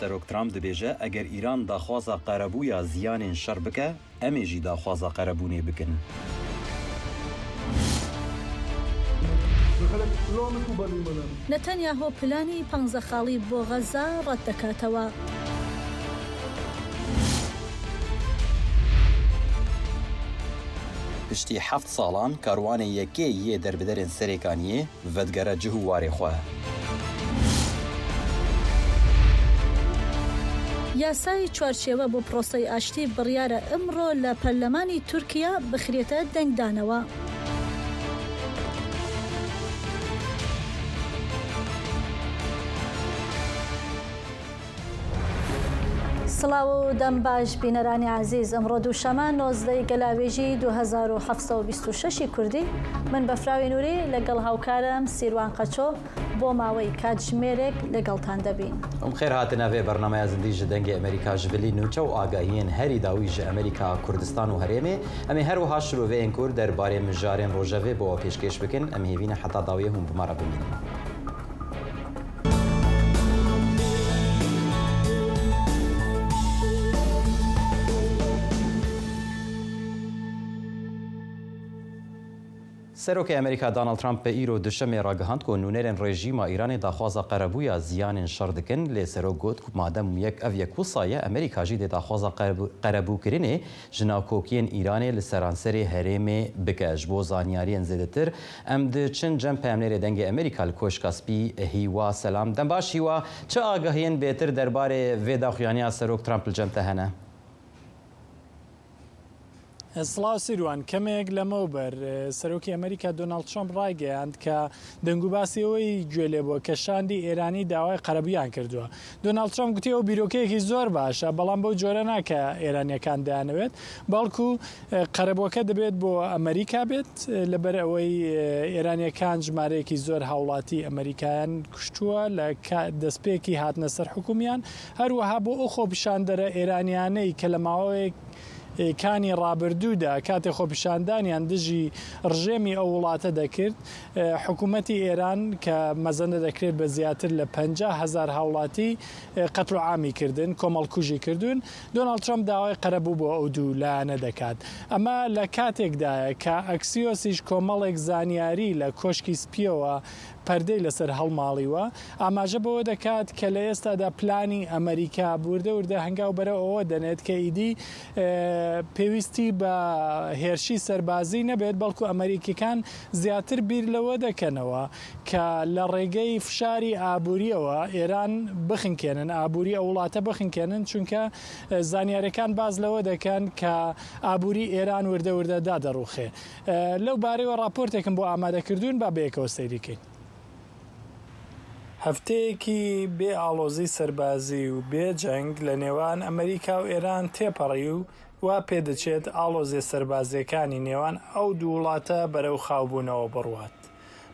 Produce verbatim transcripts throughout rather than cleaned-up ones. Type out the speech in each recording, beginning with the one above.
Serok Trump dibêje, eger Îran daxwaza qerebûya ziyanên şer bike, em ê jî daxwaza qerebûnê bikin. Netanyahu plani panzdeh xaڵî bo Xezza red dekatەwa. Piştî heft salan karwanê yekê yê derbiderên Serêkaniyê vedigere cih û warê xwe. یاسای چوارچێوە بۆ پرۆسەی ئاشتی بڕیارە ئمڕۆ لە پەرلەمانی تورکیا بخرێتە دەنگدانەوە. سڵاو و دەم باش بینەرانی عزیز، ئەمڕۆ دووشەمە نۆزدەی گەلاوێژی دوو هەزار و حەفت سەد و بیست و شەش ی کوردی، من بەفراوی نوری لەگەڵ هاوکارم سیروان قەچۆ بۆ ماوەی کاتژمێرێک لەگەڵتان دەبین. ئەم خێر هاتنە vê bernameya zindî ji Dengê Amerîka ji bilî nûçe û agahiyên herî dawî ji Amerîka, Kurdistan û herêmê. Em ê her wiha şiroveyên ku derbarê mijarên rojevê bo we pêşkêş bikin. Em hêvî ne heta dawiyê hûn bi me re bimînin. Serokê Amerîka Donald Trump bi îro duşemê ragihand ku nûnerên rejîma Îranê daxwaza qerebûya ziyanên şer dikin, lê serok got ku madem yek ev yek wisa ye, Amerîka jî dê daxwaza qerebû-, qerebûkirinê ji navkokiyên Îranê li seranserê herêmê bike. Ji bo zanyariyên zêdetir, em diçin cem peyamnêrê Dengê Amerîka li Koşka Spî, Hîwa. Selam. Dem baş Hîwa, çi agahiyên bêtir derbarê vê daxuyaniya Serok Trump li cem te hene? سڵاو سیروان، کەمێک لەمەوبەر، ئە، سەرۆکی ئەمریکا دۆناڵد ترامپ ڕایگەیاند کە دەنگوباسی ئەوەی گوێ لێ بووە کە شاندی ئێرانی داوای قەرەبوویان کردووە. دۆناڵد ترامپ گوتی ئەو بیرۆکەیەکی زۆر باشە، بەڵام بەو جۆرە ناکە ئێرانیەکان دەیانەوێت، بەڵکو، ئە، قەرەبووەکە دەبێت بۆ ئەمریکا بێت، ئە، لەبەر ئەوەی، ئە، ئێرانیەکان ژمارەیەکی زۆر هاوڵاتی ئەمریکایان کوشتووە لە کا-، دەستپێکی هاتنە سەر حکومیان. هەروەها بۆ ئەو خۆپیشاندەرە ئێرانیانەی کە لە ماوەیەک، ئە، کانی ڕابردوودا کاتێ خۆپیشاندانیان دژی ڕژێمی ئەو وڵاتە دەکرد، ئە، حکوومەتی ئێران کە مەزەندە دەکرێت بە زیاتر لە پەنجا هەزار هاوڵاتی، ئە، قەتل و عامی کردن، کۆمەڵکوژی کردوون. دۆناڵد ترامپ داوای قەرەبوو بۆ ئەو دوو لایەنە دەکات. ئەمە لە کاتێکدایە کە ئەکسیۆسیش کۆمەڵێک زانیاری لە کۆشکی سپیەوە پەردەی لەسەر هەڵماڵیوە، ئاماژە بەوە دەکات کە لە ئێستادا پلانی ئەمریکا بوردە وردە هەنگاو بەرەو ئەوە دەنێت کە ئیدی، ئە، پێویستی بە هێرشی سەربازی نەبێت، بەڵکو ئەمریکیەکان زیاتر بیر لەوە دەکەنەوە کە لە ڕێگەی فشاری ئابووریەوە ئێران بخنکێنن، ئابووری ئەو وڵاتە بخنکێنن، چونکە، ئە، زانیاریەکان باز لەوە دەکەن کە ئابووری ئێران وردە وردە دادەڕوخێ. ئە، لەو بارەیەوە راپۆرتێکم بۆ ئامادە کردوون، با بەیەکەوە سەیری کەین. هەفتەیەکی بێ ئاڵۆزی سەربازی و بێ جەنگ لە نێوان ئەمریکا و ئێران تێپەڕی و وا پێدەچێت ئاڵۆزیە سەربازیەکانی نێوان ئەو دوو وڵاتە بەرەو خاوبوونەوە بڕوات.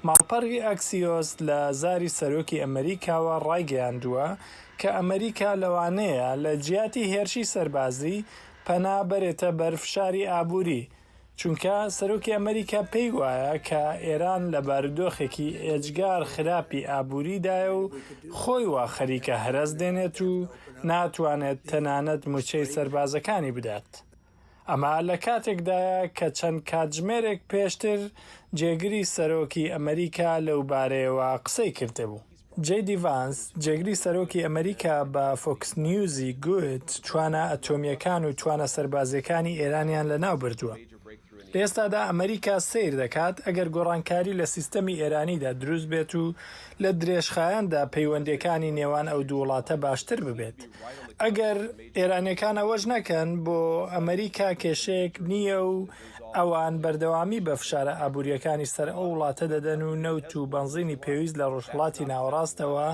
ماڵپەڕی ئەکسیۆس لە زاری سەرۆکی ئەمریکاوە ڕایگەیاندووە کە ئەمریکا لەوانەیە لە جیاتی هێرشی سەربازی پەنا بەرێتە بەر فشاری ئابووری، چونکە سەرۆکی ئەمریکا پێی وایە کە ئێران لە بارودۆخێکی ئێجگار خراپی ئابووریدایە و خۆی وا خەریکە هەرەس دێنێت و ناتوانێت تەنانەت موچەی سەربازەکانی بدات. ئەمە لە کاتێکدایە کە چەند کاتژمێرێک پێشتر جێگری سەرۆکی ئەمریکا لەو بارەیەوە قسەی کردبوو. جەی دی ڤانس، جێگری سەرۆکی ئەمریکا بە فۆکس نیوزی گوت، توانە ئەتۆمیەکان و توانە سەربازیەکانی ئێرانیان لە ناو بردووە. لە ئێستادا ئەمریکا سەیر دەکات ئەگەر گۆڕانکاری لە سیستەمی ئێرانیدا دروست بێت و لە درێژخایەندا پەیوەندیەکانی نێوان ئەو دوو وڵاتە باشتر ببێت. ئەگەر ئێرانیەکان ئەوەش نەکەن، بۆ ئەمریکا کێشەیەک نییە و ئەوان بەردەوامی بە فشارە ئابووریەکانی سەر ئەو وڵاتە دەدەن و نەوت و بەنزینی پێویست لە ڕۆژهەڵاتی ناوەڕاستەوە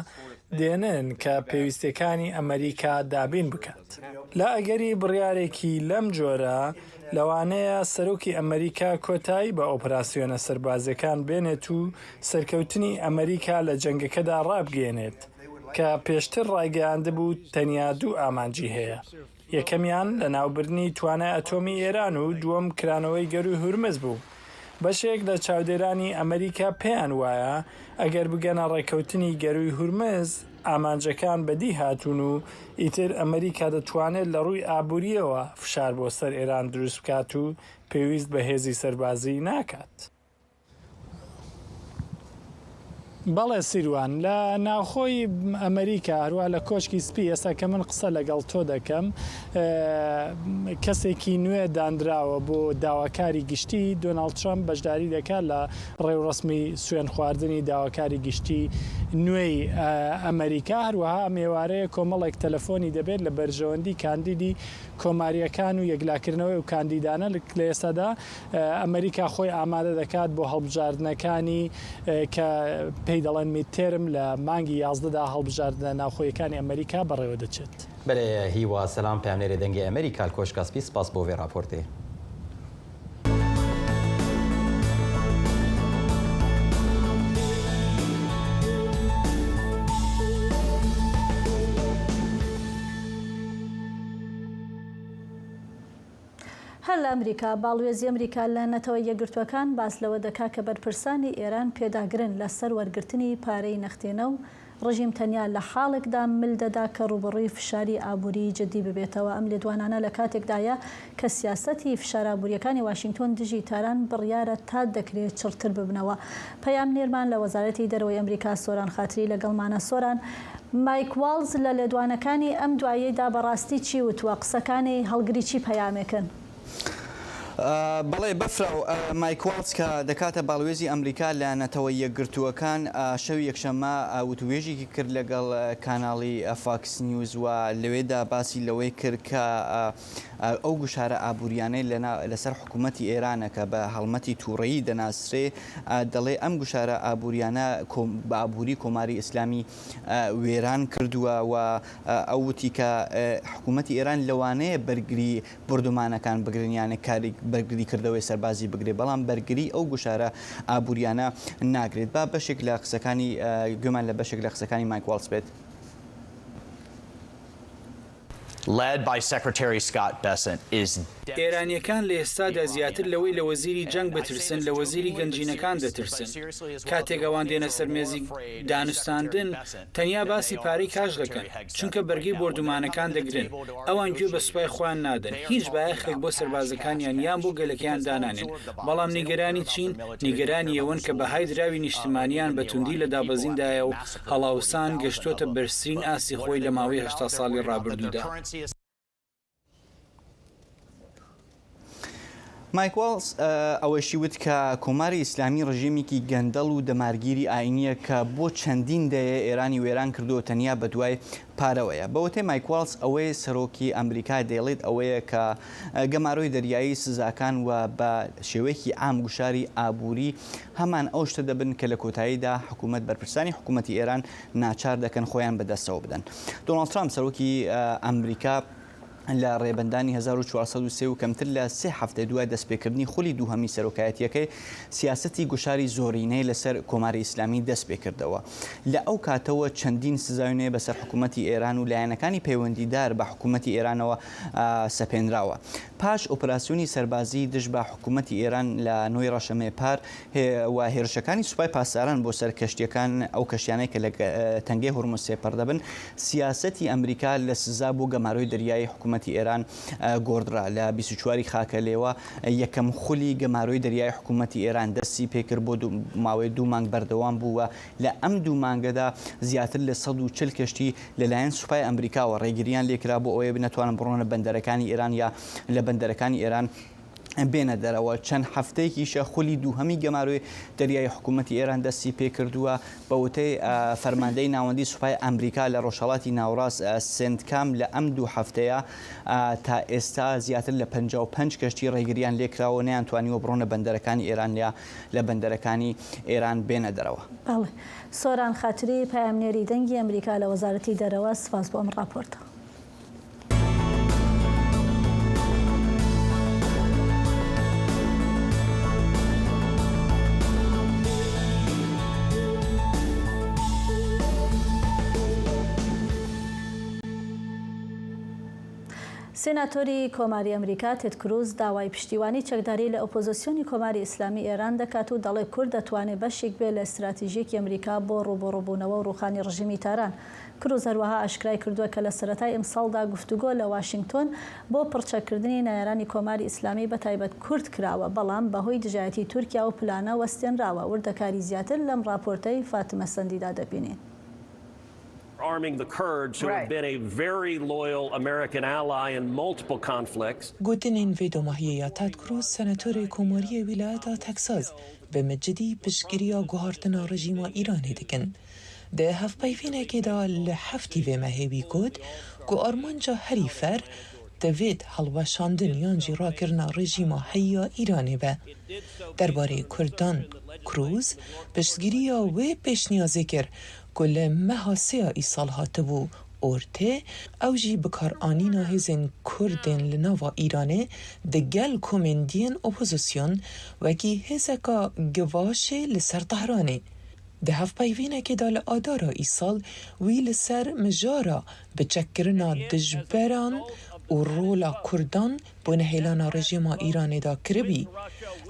دێنن کە پێویستیەکانی ئەمریکا دابین بکات. لە ئەگەری بڕیارێکی لەم جۆرە، لەوانەیە سەرۆکی ئەمریکا کۆتایی بە ئۆپراسیۆنە سەربازیەکان بێنێت و سەرکەوتنی ئەمریکا لە جەنگەکەدا ڕابگەیەنێت، کە پێشتر ڕایگەیاندبوو تەنیا دوو ئامانجی هەیە، یەکەمیان لەناوبردنی توانای ئەتۆمی ئێران و دووەم کرانەوەی گەرووی هورمز بوو. بەشێک لە چاودێرانی ئەمریکا پێیان وایە ئەگەر بگەنە ڕێکەوتنی گەرووی هورمز، ئامانجەکان بەدی هاتوون و ئیتر ئەمریکا دەتوانێت لە ڕووی ئابوورییەوە فشار بۆ سەر ئێران دروست بکات و پێویست بە هێزی سەربازی ناکات. بەڵێ سیروان، لە ناوخۆی ئەمریکا، هەروە لە کۆشکی سپی، ئێستا کە من قسە لەگەڵ تۆ دەکەم، کەسێکی نوێ دانراوە بۆ داواکاری گشتی. دۆناڵد ترامپ بەشداری دەکات لە ڕێوڕسمی سوێن خواردنی داواکاری گشتی نوێی ئەمریکا. هەروەها ئەم ئێوارەیە کۆمەڵێک تەلەفۆنی دەبێت لە بەرژەوەندی کاندیدی کۆمارییەکان و یەکلاکردنەوەی ئەو کاندیدانە. لە ئێستادا ئەمریکا خۆی ئامادە دەکات بۆ هەڵبژاردنەکانی کە پێی دەڵێن میدتێرم، لە مانگی یازدەدا هەڵبژاردنە ناوخۆیەکانی ئەمریکا بەڕێوە دەچێت. بەڵێ، هیوا سەلام، پەیامنێرێ دەنگی ئەمریکا لە کۆشکا سپی، سپاس بۆ vê raportê. هەر لە ئەمریکا، باڵوێزی ئەمریکا لە نەتەوە یەکگرتووەکان باس لەوە دەکا کە بەرپرسانی ئێران پێداگرن لەسەر وەرگرتنی پارەی نەختێنە و ڕژیم تەنیا لە حاڵێکدا مل دەدا کە ڕوبەڕووی فشاری ئابووری جدی ببێتەوە. ئەم لێدوانانە لە کاتێکدایە کە سیاسەتی فشار ئابووریەکانی واشنگتۆن دژی تاران بڕیارە تا دەکرێت چڕتر ببنەوە. پەیامنێرمان لە وەزارەتی دەرەوەی ئەمریکا، سۆران خاتری، لەگەڵمانە. سۆران، مایک واڵز لە لێدوانەکانی ئەم دواییدا بەڕاستی چی وتووە؟ قسەکانی هەڵگری چی پەیامێکن؟ بەڵێ، بەفراو، مایک واڵز کە دەکاتە باڵوێزی ئەمریکا لە نەتەوە یەکگرتووەکان، شەوی یەکشەممە وتووێژێکی کرد لەگەڵ کاناڵی فاکس نیوز و لەوێدا باسی لەوەی کرد کە ئەو گوشارە ئابووریانەی لەسەر حکوومەتی ئێرانە کە بە هەڵمەتی تووڕەیی دەناسرێ، دەڵێ ئەم گوشارە ئابووریانە بە ئابووری کۆماری ئیسلامی وێران کردووە و ئەو وتی کە حکوومەتی ئێران لەوانەیە بەرگری بردومانەکان بگرن، یانە کاری بەرگری کردەوەی سەربازی بگرێ، بەڵام بەرگری ئەو گوشارە ئابووریانە ناگرێت. با بەشێک لە قسەکانی، گوێمان لە بەشێک لە قسەکانی مایک واڵز بێت. Led by Secretary Scott Bessent, is ئێرانیەکان لە ئێستادا زیاتر لەوەی لە وەزیری جەنگ بترسن، لە وەزیری گەنجینەکان دەترسن. کاتێک ئەوان دێنە سەر مێزی دانوستاندن، تەنیا باسی پارەی کاش دەکەن، چونکە بەرگەی بۆردومانەکان دەگرن. ئەوان گوێ بە سوپای خۆیان نادەن، هیچ بایەخێک بۆ سەربازەکانیان یان بۆ گەلەکەیان دانانێن. بەڵام نیگەرانی چین؟ نیگەرانی ئەوەن کە بەهای دراوی نیشتمانیان بە توندی لە دابەزیندایە و هەڵاوسان گەشتۆتە بەرزترین ئاستی خۆی لە ماوەی هەشتا ساڵی ڕابردوودا. مایک واڵز ئەوەشی وت کە کۆماری ئیسلامی ڕژێمێکی گەندەڵ و دەمارگیری ئاینیە کە بۆ چەندین دەیە ئێرانی وێران کردووە، تەنیا بە دوای پارەوەیە. بە وتەی مایک واڵز، ئەوەی سەرۆکی ئەمریکا دەیڵێت ئەوەیە کە گەمارۆی دەریایی سزاکان و بە شێوەیەکی عام گوشاری ئابووری هەمان ئەو شتە دەبن کە لە کۆتاییدا حکوومەت، بەرپرسانی حکوومەتی ئێران ناچار دەکەن خۆیان بەدەستەوە بدەن. دۆناڵد ترامپ، سەرۆکی ئەمریکا، لە ڕێبەندانی هەزار و چوارسەد و سێ و کەمتر لە سێ هەفتەی دوای دەستپێکردنی خولی دووهەمی سەرۆکایەتیەکەی، سیاسەتی گوشاری زۆرینەی لەسەر کۆماری ئیسلامی دەست پێ کردەوە. لە ئەو کاتەوە چەندین سزای نوێ بەسەر حکوومەتی ئێران و لایەنەکانی پەیوەندیدار بە حکوومەتی ئێرانەوە سەپێنراوە. پاش ئۆپراسیۆنی سەربازی دژ بە حکوومەتی ئێران لە نۆی ڕەشەمێ پار، و هێرشەکانی سوپای پاسداران بۆ سەر کەشتیەکان، ئەو کەشتیانەی کە لە تەنگەی هورمز تێپەڕ دەبن، سیاسەتی ئەمریکا لە سزا بۆ گەمارۆی دەریایی حکوومەتی ئێران گۆڕدرا. لە بیست و چواری خاکە لێوە یەکەم خولی گەمارۆی دەریایی حکوومەتی ئێران دەستی پێکرد، بۆ ماوەی دوو مانگ بەردەوام بوو و لە ئەم دوو مانگەدا زیاتر لە سەد و چل کەشتی لەلایەن سوپای ئەمریکاوە ڕێگریان لێکرا بۆ ئەوەی نەتوانن بڕۆنە بەندەرەکانی ئێران یا لە بەندەرەکانی ئێران بێنە دەرەوە. چەند هەفتەیەکیشە خولی دووهەمی گەمارۆی دەریایی حکوومەتی ئێران دەستی پێ کردووە. بە وتەی فەرماندەی ناوەندی سوپای ئەمریکا لە ڕۆژهەڵاتی ناوڕاست، سێنتکام، لە ئەم دوو هەفتەیە تا ئێستا زیاتر لە پەنجا و پەنج کەشتی ڕێگریان لێکراوە، نەیانتوانیوە بڕۆنە بەندەرەکانی ئێران یا لە بەندەرەکانی ئێران بێنە دەرەوە. بەڵێ. سۆران خاتری، پەیامنێری دەنگی ئەمریکا لە وەزارەتی دەرەوە، سپاس بۆ ئەم ڕاپۆرتە. سیناتۆری کۆماری ئەمریکا تێد کروز داوای پشتیوانی چەکداری لە ئۆپۆزیسیۆنی کۆماری ئیسلامی ئێران دەکات و دەڵێ کورد دەتوانێت بەشێک بێ لە استراتیژیەکی ئەمریکا بۆ ڕوبەڕووبوونەوە و ڕوخانی ڕژیمی تاران. کروز هەروەها ئاشکرای کردووە کە لە سەرەتای ئەمساڵدا گفتوگۆ لە واشنگتۆن بۆ پڕچەکردنی نەیارانی کۆماری ئیسلامی بە تایبەت کورد کراوە، بەڵام بەهۆی دژایەتی تورکیا و پلانە وەستێنراوە. وردەکاری زیاتر لەم ڕاپۆرتەی فاتمە سەندیدا دەبینین. Arming the Kurds, who have been a very loyal American ally in multiple conflicts. Gotinên vê domahiyê ya Ted Cruz, senatorê Komariyê Wîlayeta Texas, bi micdî piştgiriya guhartina rejîma Îranê dikin. Di hevpeyvînekê de li heftî vê mehê wî got ku armanca herî fer divêt hilweşandin yan jî rakirina rejîma heyî ya Îranê be. Derbarê Kurdan, Cruz piştgiriya wê pêşniyazê kir ku li meha sêya îsal hatibû ortê, ew jî bikaranîna hêzên Kurdên li nava Îranê di gel komên diyên opozîsyon wekî hêzeka givaşê li ser Tehranê. Di hevpeyvînekê de li Adara îsal wî li ser mijara biçekkirina dijberan û rola Kurdan bo nehêlana rejîma Îranê de kiribî.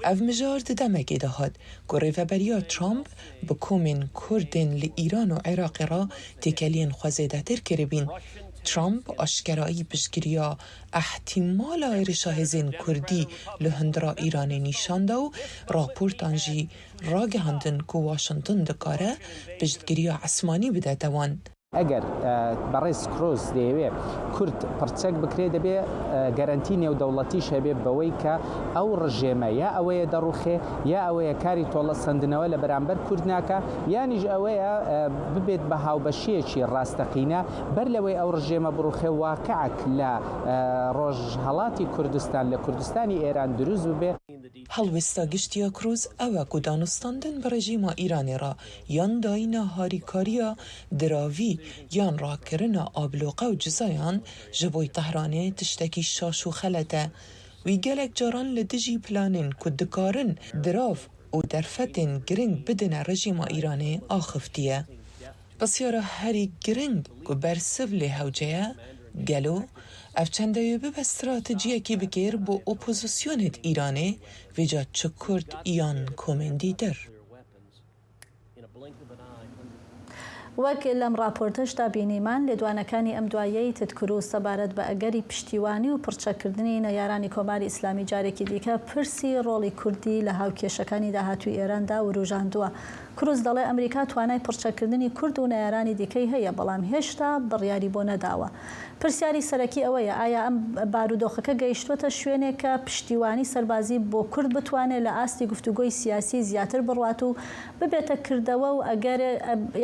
Ev mijar di demekê de hat ku Rêveberiya Trump bi komên Kurdên li Îran û Iraqê re têkeliyên xwe zêdetir kiribîn. Trump aşkerayî piştgiriya ehtimala êrişa hêzên Kurdî li hundir a Îranê nîşan da û raportan jî ragihandin ku Washington dikare piştgiriya esmanî bidete wan. Eger بەڕێز کرۆز دەیەوێ کورد پڕچەک بکرێ، دەبێ گەرەنتی نێودەوڵەتیش هەبێ بەوەی کە ئەو ڕژێمە یا ئەوەیە دەڕوخێ، یا ئەوەیە کاری تۆڵە سەندنەوە لە بەرامبەر کورد ناکا، یانیش ئەوەیە ببێت بە هاوبەشیەکی ڕاستەقینە، بەر لەوەی ئەو ڕژێمە بڕوخێ، واقعەک لە ڕۆژهەڵاتی کوردستان، لە کوردستانی ئێران دروست ببێ. Helwêsta giştî ya Cruz ew e ku danûstandin bi rejîma Îranê re yan dayîna harîkariya diravî yan rakirina abloqe û cizayan ji bo Tehranê tiştekî şaş û xelet e. Wî gelek caran li dijî planên ku dikarin dirav û derfetên giring bidine rejîma Îranê axiftiye. Pisyara herî giring ku bersiv lê hewce ye, gelo ev çendewê bibe stratejiyekî bi kêr bo opozisyonêd Îranê, vêca çi Kurd yan komên dîtir? وەک لەم ڕاپۆرتەشدا بینیمان، لێدوانەکانی ئەم دواییەی تێد کروز سەبارەت بە ئەگەری پشتیوانی و پڕچەکردنی نەیارانی کۆماری ئیسلامی جارێکی دیکە پرسی ڕۆڵی کوردی لە هاوکێشەکانی داهاتووی ئێراندا وروژاندووە. کروز دەڵێ ئەمریکا توانای پڕچەکردنی کورد و نەیارانی دیکەی هەیە، بەڵام هێشتا بڕیاری بۆ نەداوە. پرسیاری سەرەکی ئەوەیە، ئایا ئەم بارودۆخەکە گەیشتووەتە شوێنێک کە پشتیوانی سەربازی بۆ کورد بتوانێت لە ئاستی گفتوگۆی سیاسی زیاتر بڕوات و ببێتە کردەوە و ئەگەر،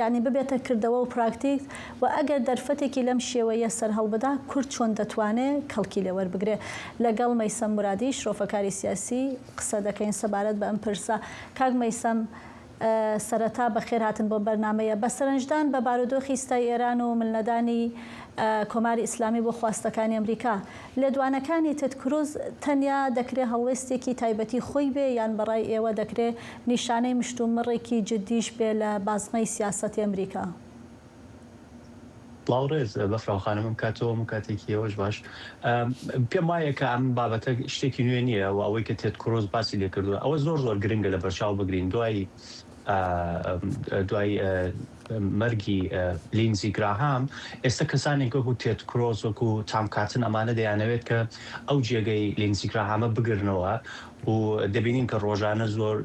یعنی ببێتە کردەوە و پراکتیک و ئەگەر دەرفەتێکی لەم شێوەیە سەرهەڵبدا، کورد چۆن دەتوانێت کەڵکی لێوەربگرێ؟ لەگەڵ مەیسەم مرادی، شرۆفەکاری سیاسی، قسە دەکەین سەبارەت بە ئەم پرسە. کاک مەیسەم، سەرەتا بەخێر هاتن بۆ بەرنامەیە. بە سەرنجدان بە بارودۆخی ستای ئێران و ملنەدانی کۆماری ئیسلامی بۆ خواستەکانی ئەمریکا، لێدوانەکانی تێد کروز تەنیا دەکرێ هەڵوێستێکی تایبەتی خۆی بێ، یان بەڕای ئێوە دەکرێ نیشانەی مشتومڕێکی جدیش بێ لە بازنەی سیاسەتی ئەمریکا؟ سڵاو ڕێز بەفراو خانم، ئەم کاتەوە ئەم کاتێکی ئێوەش باش. پێم وایە کە ئەم بابەتە شتێکی نوێ نییە و ئەوەی کە تێد کرۆز باسی لێ کردووە، ئەوە زۆر زۆر گرنگە لە بەرچاو بگرین. دوای دوای مەرگی لینزی گراهام، ئێستا کەسانێک وەکو تێد کرۆز، وەکو تام کاتن، ئەمانە دەیانەوێت کە ئەو جێگەی لینزی گراهامە بگرنەوە و دەبینین کە ڕۆژانە زۆر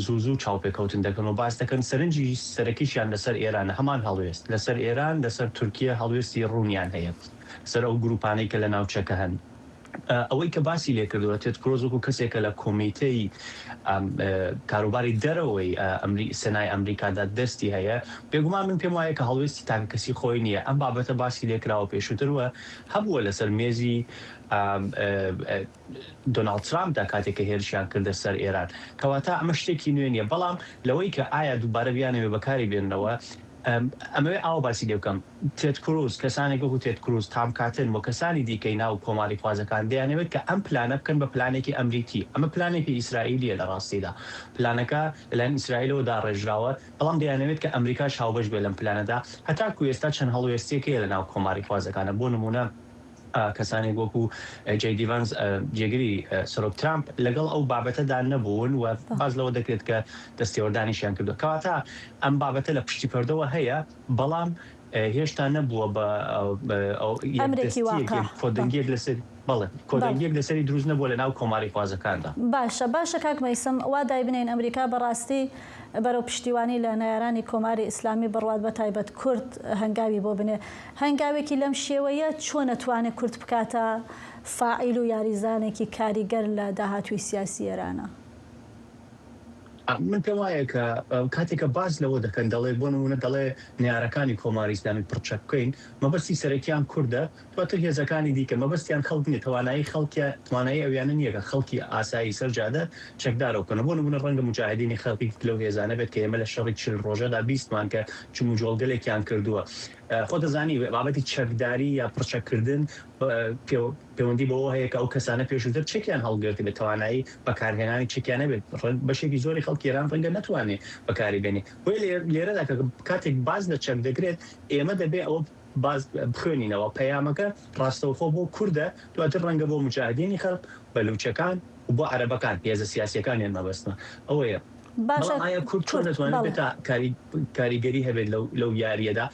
زوو زوو چاوپێکەوتن دەکەن و باس دەکەن. سەرنجی سەرەکیشیان لەسەر ئێرانە، هەمان هەڵوێست لەسەر ئێران، لەسەر تورکیا هەڵوێستی ڕوونیان هەیە، لەسەر ئەو گروپانەی کە لە ناوچەکە هەن. ئەوەی کە باسی لێ کردووە، تێد کرۆز وەکو کەسێکە لە کۆمیتەی کاروباری دەرەوەی سێنای ئەمریکادا دەستی هەیە. بێگومان من پێم وایە کە هەڵوێستی تاکە کەسی خۆی نییە. ئەم بابەتە باسی لێ کراوە پێشووتر و هەبووە لەسەر مێزی دۆناڵد ترامپدا کاتێک کە هێرشیان کردە سەر ئێران. کەواتە ئەمە شتێکی نوێ نییە، بەڵام لەوەی کە ئایا دووبارە بیانەوێ بەکاری بێننەوە، ئەمەوێ ئاوا باسی لێ بکەم. تێد کروز، کەسانێک وەکو تێد کروز، تام کاتن و کەسانی دیکەی ناو کۆماری خوازەکان دەیانەوێت کە ئەم پلانە بکەن بە پلانێکی ئەمریکی. ئەمە پلانێکی ئیسرائیلیە لە ڕاستیدا. پلانەکە لەلایەن ئیسرائیلەوە داڕێژراوە، بەڵام دەیانەوێت کە ئەمریکاش هاوبەش بێت لەم پلانەدا. هەتاکو ئێستا چەند هەڵوێستێک هەیە لە ناو کۆماری خوازەکانە. بۆ نمونە، کەسانێک وەکو جەی دی ڤانس، جێگری سەرۆک ترامپ، لەگەڵ ئەو بابەتەدا نەبوون و باز لەوە دەکرێت کە دەستێوەردانیشیان کردووە. کەواتە ئەم بابەتە لە پشتی پەردەوە هەیە، بەڵام هێشتا نەبووە بە ئەمرێکی واقع، کۆدەنگیەک لەسەر، بەڵێ، کۆدەنگیەک لەسەری دروست نەبووە لە ناو کۆماری خوازەکاندا. باشە، باشە کاک مەیسم، وا دای بنین ئەمریکا بەڕاستی بەرەو پشتیوانی لە نەیارانی کۆماری ئیسلامی بڕوات، بە تایبەت کورد هەنگاوی بۆ بنێ. هەنگاوێکی لەم شێوەیە چۆن ئەتوانێت کورد بکاتە فاعیل و یاریزانێکی کاریگەر لە داهاتووی سیاسی ئێرانە؟ من پێم وایە کە کاتێکە باز لەوە دەکەن، دەڵێ، بۆ نمونە دەڵێ، نەیارەکانی کۆماری ئیسلامی پڕچەک بکەین، مەبەستی سەرەکیان کوردە، دواتر هێزەکانی دیکە، مەبەستیان خەڵک نییە، توانایی خەڵکیە، توانایی ئەویانە نییە کە خەڵکی ئاسایی سەر جادە چەکدارەوە بکەن. بۆ نمونە ڕەنگە مجاهدینی خەڵکی لەو هێزانە بێت کە ئێمە لە شەڕی چل ڕۆژەدا بیستمان کە چ مجۆڵگەلێکیان کردووە. خۆ دەزانی بابەتی چەکداری یا پڕچەککردن پێوەندی بەوە هەیە کە ئەو کەسانە پێشووتر چەکیان هەڵگرت بێت، توانایی بەکارهێنانی چەکیان نەبێت. بەشێکی زۆری خەڵکی ئێران ڕەنگە نەتوانێت بەکاری بێنێ. بۆیە لێرەدا کە کاتێک باز لە چەک دەکرێت، ئێمە دەبێ ئەوە باز بخوێنینەوە. پەیامەکە ڕاستەوخۆ بۆ کوردە، دواتر ڕەنگە بۆ مجاهدینی خەڵک، بەلوچەکان و بۆ عەرەبەکان، هێزە سیاسیەکانیان مەبەستمە ئەوەیە. باشە، بەڵام ئایا کورد چۆن کورد، دەتوانێت بەڵێ. بێتە کاری-، کاریگەری هەبێت لەو، لەو یاریەدا؟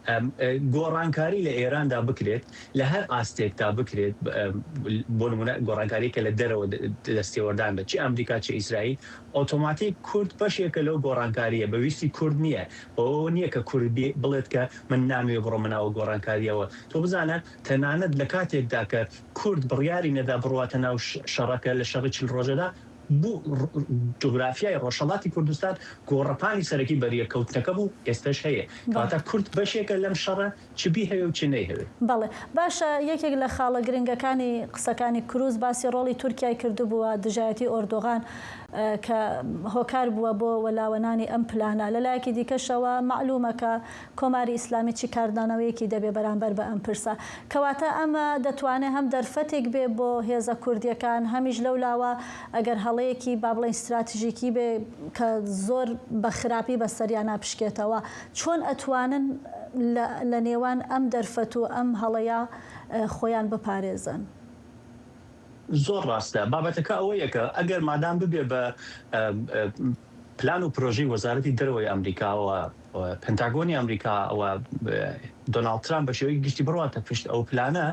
ئەم، ئە، گۆڕانکاری لە ئێراندا بکرێت، لە هەر ئاستێکدا بکرێت، ئەم، بۆ نمونە گۆڕانکاری کە لە دەرەوە د-، دەستێوەردان بێت، چی ئەمریکا، چی ئیسرائیل، ئۆتۆماتیک کورد بەشێکە لەو گۆڕانکاریە، بەویستی کورد نییە، بەوە نییە کە کورد بێ-، بڵێت کە من نامەوێ بڕۆمە ناو گۆڕانکاریەوە. تۆ بزانە، تەنانەت لە کاتێکدا کە کورد بڕیاری نەدا بڕواتە ناو ش-، شەڕەکە لە شەڕی چل ڕۆژەدا، بوو ڕ-، جوگرافیای ڕۆژهەڵاتی کوردستان گۆڕەپانی سەرەکی بەریەکەوتنەکە بوو، ئێستەش هەیە. بەڵێ. کەواتە کورد بەشێکە لەم شەڕە، چ بی هەوێ و چ نەی هەوێ. بەڵێ. باشە، یەکێک لە خاڵە گرنگەکانی قسەکانی کروز باسی ڕۆڵی تورکیای کردبووە دژایەتی ئۆردوغان، ئە، کە هۆکار بووە بۆ وەلاوەنانی ئەم پلانە. لە لایەکی دیکەشەوە معلومە کە کۆماری ئیسلامی چی کاردانەوەیەکی دەبێ بەرامبەر بە ئەم پرسە. کەواتە ئەمە دەتوانێت هەم دەرفەتێک بێ بۆ هێزە کوردیەکان، هەمیش لەو لاوە ئەگەر هەڵەیەکی، با بڵێن، استراتژیکی بێ کە زۆر بە خراپی بەسەریان ناپشکێتەوە، چۆن ئەتوانن لە، لە نێوان ئەم دەرفەت و ئەم هەڵەیە، ئە، خۆیان بپارێزن؟ زۆر ڕاستە. بابەتەکە ئەوەیە کە ئەگەر مادام ببێ بە، ئە، ئە، پلان و پرۆژەی وەزارەتی دەرەوەی ئەمریکاوە، پنتاگۆنی ئەمریکا و دۆناڵد ترامپ بە شێوەی گشتی بڕواتە پشت ئەو پلانە،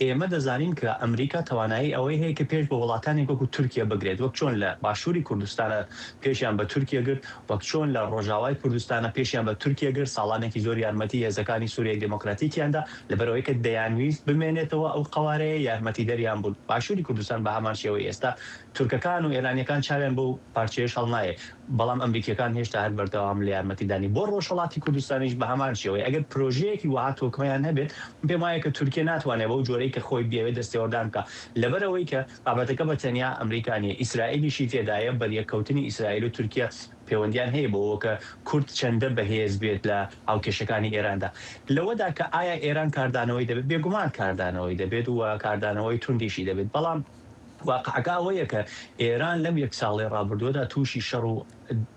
ئێمە دەزانین کە ئەمریکا توانایی ئەوەی هەیە کە پێش بە وڵاتانی وەکو تورکیا بگرێت، وەک چۆن لە باشووری کوردستانە پێشیان بە تورکیا گرت، وەک چۆن لە ڕۆژاوای کوردستانە پێشیان بە تورکیا گرت، ساڵانێکی زۆر یارمەتی هێزەکانی سووریای دموکراتیکیاندا، لەبەرەوەی کە دەیانویست بمێنێتەوە ئەو قەوارەیە، یارمەتی دەریان بوون. باشووری کوردستان بە هەمان شێوەی ئێستا تورکەکان و ئێرانیەکان چاویان بۆ پارچەیەش هەڵنایە، بەڵام ئەمریکیەکان هێشتا هەر بەردەوام لە یارمەتیدانی. بۆ ڕۆژهەڵاتی کوردستانیش بە هەمان شێوەی. ئەگەر پرۆژەیەکی وەها تۆکمەیان هەبێت، پێم وایە کە تورکیا ناتوانێت بەو جۆرەی کە خۆی بیەوێت دەستێوەردان بکات، لەبەر ئەوەی کە بابەتەکە بە تەنیا ئەمریکا نییە، ئیسرائیلیشی تێدایە. بەریەککەوتنی ئیسرائیل و تورکیا پەیوەندیان هەیە بۆ ئەوە کە کورد چەندە بەهێز بێت لە هاوکێشەکانی ئێراندا. لەوەدا کە ئایا ئێران کاردانەوەی دەبێت، بێگومان کاردانەوەی دەبێت و کاردانەوەی توندیشی دەبێت، بەڵام واقعەکە ئەوەیە کە ئێران لەم یەک ساڵەی ڕابردووەدا تووشی شەڕ و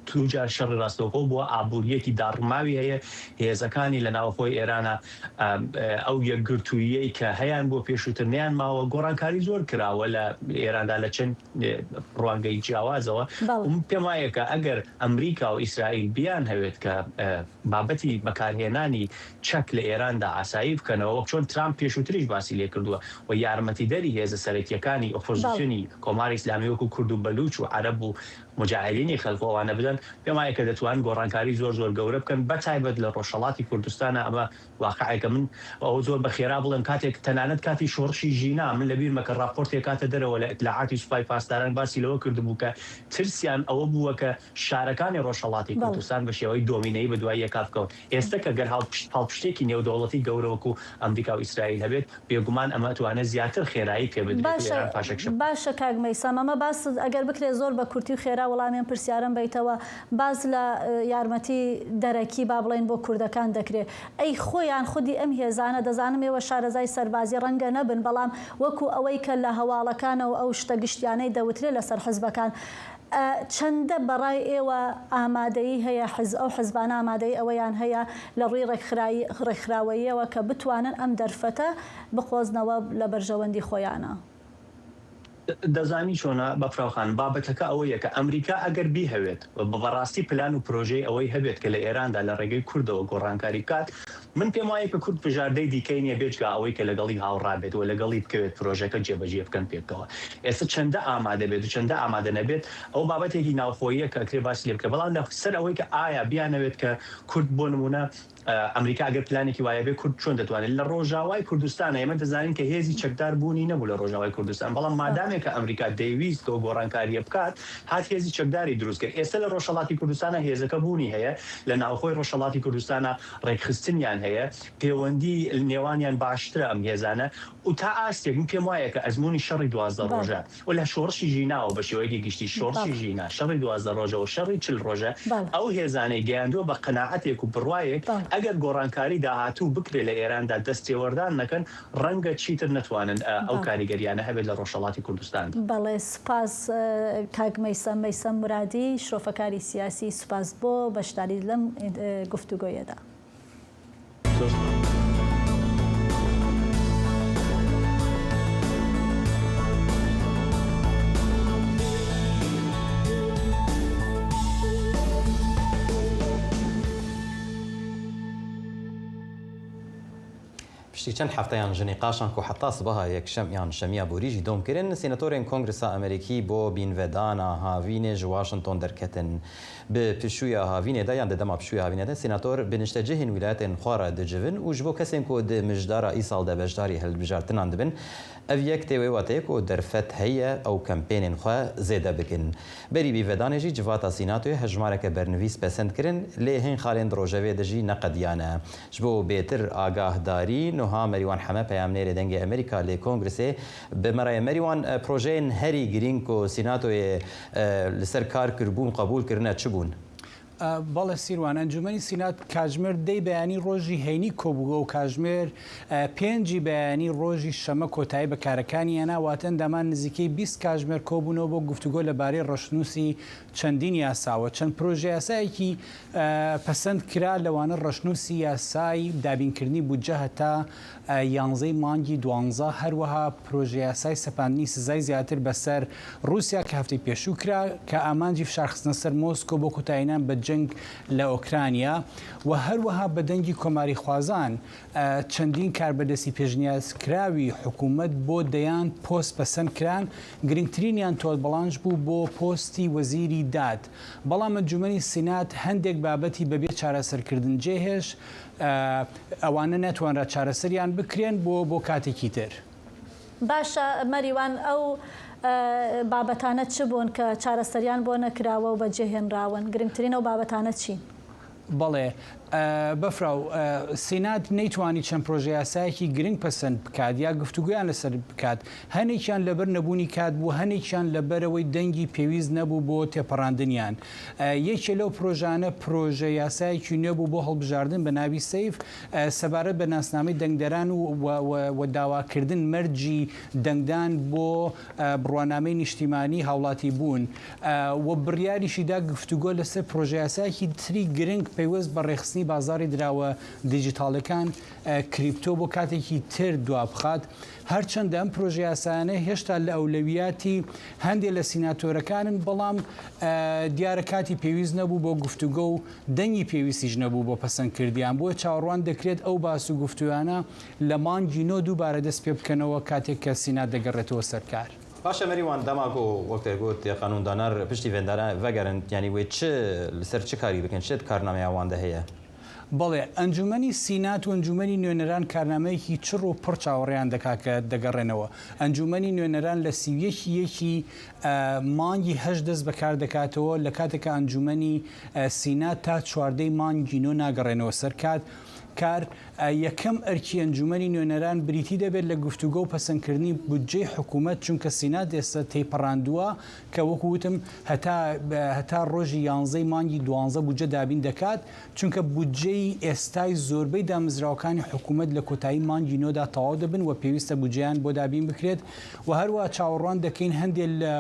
دووجار شەڕی ڕاستەوخۆ بووە، ئابووریەکی داڕماوی هەیە. هێزەکانی لە ناوخۆی ئێرانە، ئەم، ئەو یەکگرتوویەی کە هەیان بۆ پێشووتر نیان ماوە. گۆڕانکاری زۆر کراوە لە ئێراندا لە چەند، ئێ، ڕوانگەی جیاوازەوە. بەڵێ. و پێم وایە کە ئەگەر ئەمریکا و ئیسرائیل بیان هەوێت کە، ئێ، بابەتی بەکارهێنانی چەک لە ئێراندا ئاسایی بکەنەوە، وەک چۆن ترامپ پێشووتریش باسی لێ کردووە، و یارمەتیدەری هێزە سەرەکیەکانی ئۆپۆزیسیۆنی بەڵێ. کۆماری ئیسلامی وەکو کورد و بەلوچ و عەرەب و مجاهدینی خەلق و ئەوانە بدەن، پێم وایە کە دەتوان گۆڕانکاری زۆر زۆر گەورە بکەن، بە تایبەت لە ڕۆژهەڵاتی کوردستانە. ئەمە واقعێکە. من ئەوە زۆر بە خێرا بڵێم، کاتێک تەنانەت کاتی شۆڕشی ژینا، من لە بیرمە کە ڕاپۆرتێک کاتە دەرەوە لە ئیتلاعاتی سوپای پاسداران باسی لەوە کردبوو کە ترسیان ئەوە بووە کە شارەکانی ڕۆژهەڵاتی بەڵێ. کوردستان بە شێوەی دۆمینەی بە دوای یەکا بکەون. ئێستا کە گەر هاوپشت-، پاڵپشتێکی نێودەوڵەتی گەورە وەکو ئەمریکا و ئیسرائیل هەبێت، بێگومان ئەمە ئەتوانێت زیاتر خێرایی پێ بدرێت و باشە، ئێران پاشەکشە بکات. باشە کاک مەیسەم، ئەمە باس ئەگەر بکرێ زۆر بە کورتی و خێرا وەڵامی ئەم پرسیارەم بەیتەوە، باس لە، ئە، یارمەتی دەرەکی با بڵێن بۆ کوردەکان دەکرێ. ئەی خۆیان خودی ئەم هێزانە، دەزانم ئێوە شارەزای سەربازی ڕەنگە نەبن، بەڵام وەکو ئەوەی کە لە هەواڵەکانەوە ئەو شتە گشتیانەی دەوترێ لەسەر حزبەکان، ئە، چەندە بەڕای ئێوە ئامادەیی هەیە، حز-، ئەو حزبانە ئامادەیی ئەوەیان هەیە لە ڕووی ڕێکخرایی-، ڕێکخراوەییەوە کە بتوانن ئەم دەرفەتە بقۆزنەوە لە بەرژەوەندی خۆیانە؟ دەزانی چۆنە بەفراوخان، بابەتەکە ئەوەیە کە ئەمریکا ئەگەر بیهەوێت و بە بەڕاستی پلان و پرۆژەی ئەوەی هەبێت کە لە ئێراندا لە ڕێگەی کوردەوە گۆڕانکاری بکات، من پێم وایە کە کورد بژاردەی دیکەی نییە بێجگا ئەوەی کە لەگەڵی هاوڕا بێت و لەگەڵی بکەوێت پرۆژەکە جێبەجێ بکەن پێکەوە. ئێستا چەندە ئامادە بێت و چەندە ئامادە نەبێت، ئەو بابەتێکی ناوخۆییە کە ئەکرێ باسی لێ بکە. بەڵام لە سەر ئەوەی کە ئایا بیانەوێت کە کورد بۆ نمونە، ئە، ئەمریکا ئەگەر پلانێکی وایە بێ، کورد چۆن دەتوانێت لە ڕۆژاوای کوردستان، ئێمە دەزانین کە هێزی چەکدار بوونی نەبوو لە ڕۆژاوای کوردستان، بەڵام مادامێک کە ئەمریکا دەیویست کە گۆڕانکاریە بکات، هات هێزی چەکداری دروست کرد. ئێستا لە ڕۆژهەڵاتی کوردستانە هێزەکە بوونی هەیە، لە ناوخۆی ڕۆژهەڵاتی کوردستانە ڕێکخستنیان هەیە، پەیوەندی نێوانیان باشترە ئەم هێزانە. و تا ئاستێک من پێم وایە کە ئەزموونی شەڕی دوازدە ڕۆژە و لە شۆڕشی ژیناوە بە شێوەیەکی گشتی، شۆڕشی ژینا، شەڕی دوازدە ڕۆژە و شەڕی چل ڕۆژە ئەو هێزانەی گەیاندووە بە قەناعەتێک و بڕوایەک، ئەگەر گۆڕانکاری داهاتوو بکرێ لە ئێراندا دەست تێوەردان نەکەن، ڕەنگە چیتر نەتوانن، ئە، ئەو کاریگەریانە هەبێت لە ڕۆژهەڵاتی کوردستاندا. بەڵێ، سوپاس، ئە، کاک مەیسەم، مەیسەم مرادی، شرۆفەکاری سیاسی، سوپاس بۆ بەشداری لەم، ئە، گفتوگۆیەدا. پشتی چەند هەفتەیان ji nîqaşan ku heta sibeha yekşem yan şemiya borî jî dom kirin, sênatorên Kongresa Amerîkî bo bînvedana havînê ji Washington derketin. Bi pişûya havînê de yan di dema pişûya havînê de sênator bi niştecihên wîlayetên xwe re dicivin û ji bo kesên ku di mijdara îsal de beşdarî hilbijartinan dibin, ev yek tê wê wateyê ku derfet heye ew kempênên xwe zêde bikin. Berî bîvedanê jî civata Sînatoyê hejmareke bernivîs pesend kirin, lê hên xalên di rojevê de jî neqediyane. Ji bo bêtir agahdarî, nuha Merîwan Heme peyamnêrê Dengê Amerîka lê Kongresê bi me re ye. Merîwan, e, projeyên herî girîng ku Sînatoyê, e, li ser kar kiribûn, qebûl kirine çi bûn? بەڵێ سیروان، ئەنجومەنی سینات کاژمێر دەی بەیانی ڕۆژی هەینی کۆبووە و کاژمێر، ئە، پێنجی بەیانی ڕۆژی شەمە کۆتایی بە کارەکانی هێنا، واتە ئەندامان نزیکەی بیست کاژمێر کۆبوونەوە بۆ گفتوگۆ لەبارەی ڕەشنووسی چەندین یاساوە. چەند پرۆژە یاسایەکی، ئە، پەسەند کرا، لەوانە ڕەشنووسی یاسای دابینکردنی بودجە هەتا، ئە، یانزەی مانگی دوانزە، هەروەها پرۆژە یاسای سەپاندنی سزای زیاتر بەسەر رووسیا کە هەفتەی پێشوو کرا، کە ئامانجی فشارخستنە سەر مۆسکۆ بۆ کۆتاییهێنان بە جەنگ لە ئۆکرانیا و هەروەها بە دەنگی کۆماریخوازان، ئە، چەندین کاربەدەستی پێشنیازکراوی حکوومەت بۆ دەیان پۆست پەسەند کران، گرنگترینیان تۆل بڵانش بوو بۆ پۆستی وەزیری داد. بەڵام ئەنجومەنی سینات هەندێک بابەتی بەبێ چارەسەرکردن جێهێشت، ئە، ئەوانە نەتوانرا چارەسەریان بکرێن بۆ، بۆ کاتێکی تر. باشە مەریوان، ئەو، ئە، بابەتانە چ بوون کە چارەسەریان بۆ نەکراوە و بەجێهێنراون؟ گرنگترین ئەو بابەتانە چین؟ بەڵێ، ئە، بەفراو، ئە، سینات نەیتوانی چەند پرۆژە یاسایەکی گرنگ پەسەند بکات یا گفتوگویان لەسەر بکات. هەنێکیان لەبەر نەبوونی کات بوو، هەنێکیان لەبەرەوەی دەنگی پێویست نەبوو بۆ تێپەڕاندنیان. ئە، یەکێ لەو پرۆژانە پرۆژە یاسایەکی نوێ بوو بۆ هەڵبژاردن بە ناوی سەیف، ئە، سەبارەت بە ناسنامەی دەنگدەران و، و، و، و داواکردن مەرجی دەنگدان بۆ، ئە، بڕوانامەی نیشتیمانی هاوڵاتی بوون. ئە، و بڕیاریشی دا گفتوگۆ لەسەر پرۆژە یاسایەکی تری گرنگ پەیوەست بە ڕێخستنی بازاری دراوە دیجیتاڵەکان، ئە، کریپتۆ بۆ کاتێکی تر دوا بخات. هەرچەندە ئەم پرۆژە یاسایانە هێشتا لە ئەولەویاتی هەندێک لە سیناتۆرەکانن، بەڵام، ئە، دیارە کاتی پێویست نەبوو بۆ گفتوگۆ و دەنگی پێویستیش نەبوو بۆ پەسەندکردیان. بۆیە چاوەڕوان دەکرێت ئەو باس و گفتویانە لە مانگی نۆ دووبارە دەست پێ بکەنەوە، کاتێک کە سینات دەگەڕێتەوە سەر کار. باشە مەریوان، دەما کو وەک تێ گوت، یە قانوندانەر پشتی ڤێندانە ڤەگەرن، یانی وێ چ، لەسەر چ کاری بکەن، چ کارنامەیە وان دە هەیە؟ بەڵێ، ئەنجومەنی سینات و ئەنجومەنی نوێنەران کارنامەیەکی چڕ و پڕ چاوەڕێیان دەکا کە دەگەڕێنەوە. ئەنجومەنی نوێنەران لە سی و یەکی یەکی، ئە، مانگی هەشت دەست بەکار دەکاتەوە، لە کاتێکە ئەنجومەنی، ئە، سینات تا چواردەی مانگی نۆ ناگەڕێنەوە سەر کات، کار. یەکەم ئەرکی ئەنجومەنی نوێنەران بریتی دەبێت لە گفتوگۆ و پەسەندکردنی بودجەی حکوومەت، چونکە سینات ئێستا تێپەڕاندووە کە، وەکو وتم، هەتا هەتا ڕۆژی یانزەی مانگی دوانزە بودجە دابین دەکات، چونکە بودجەی ئێستای زۆربەی دامەزراوەکانی حکوومەت لە کۆتایی مانگی نۆدا تەواو دەبن و پێویستە بودجەیان بۆ دابین بکرێت و هەروە چاوەڕوان دەکەین هەندێک لە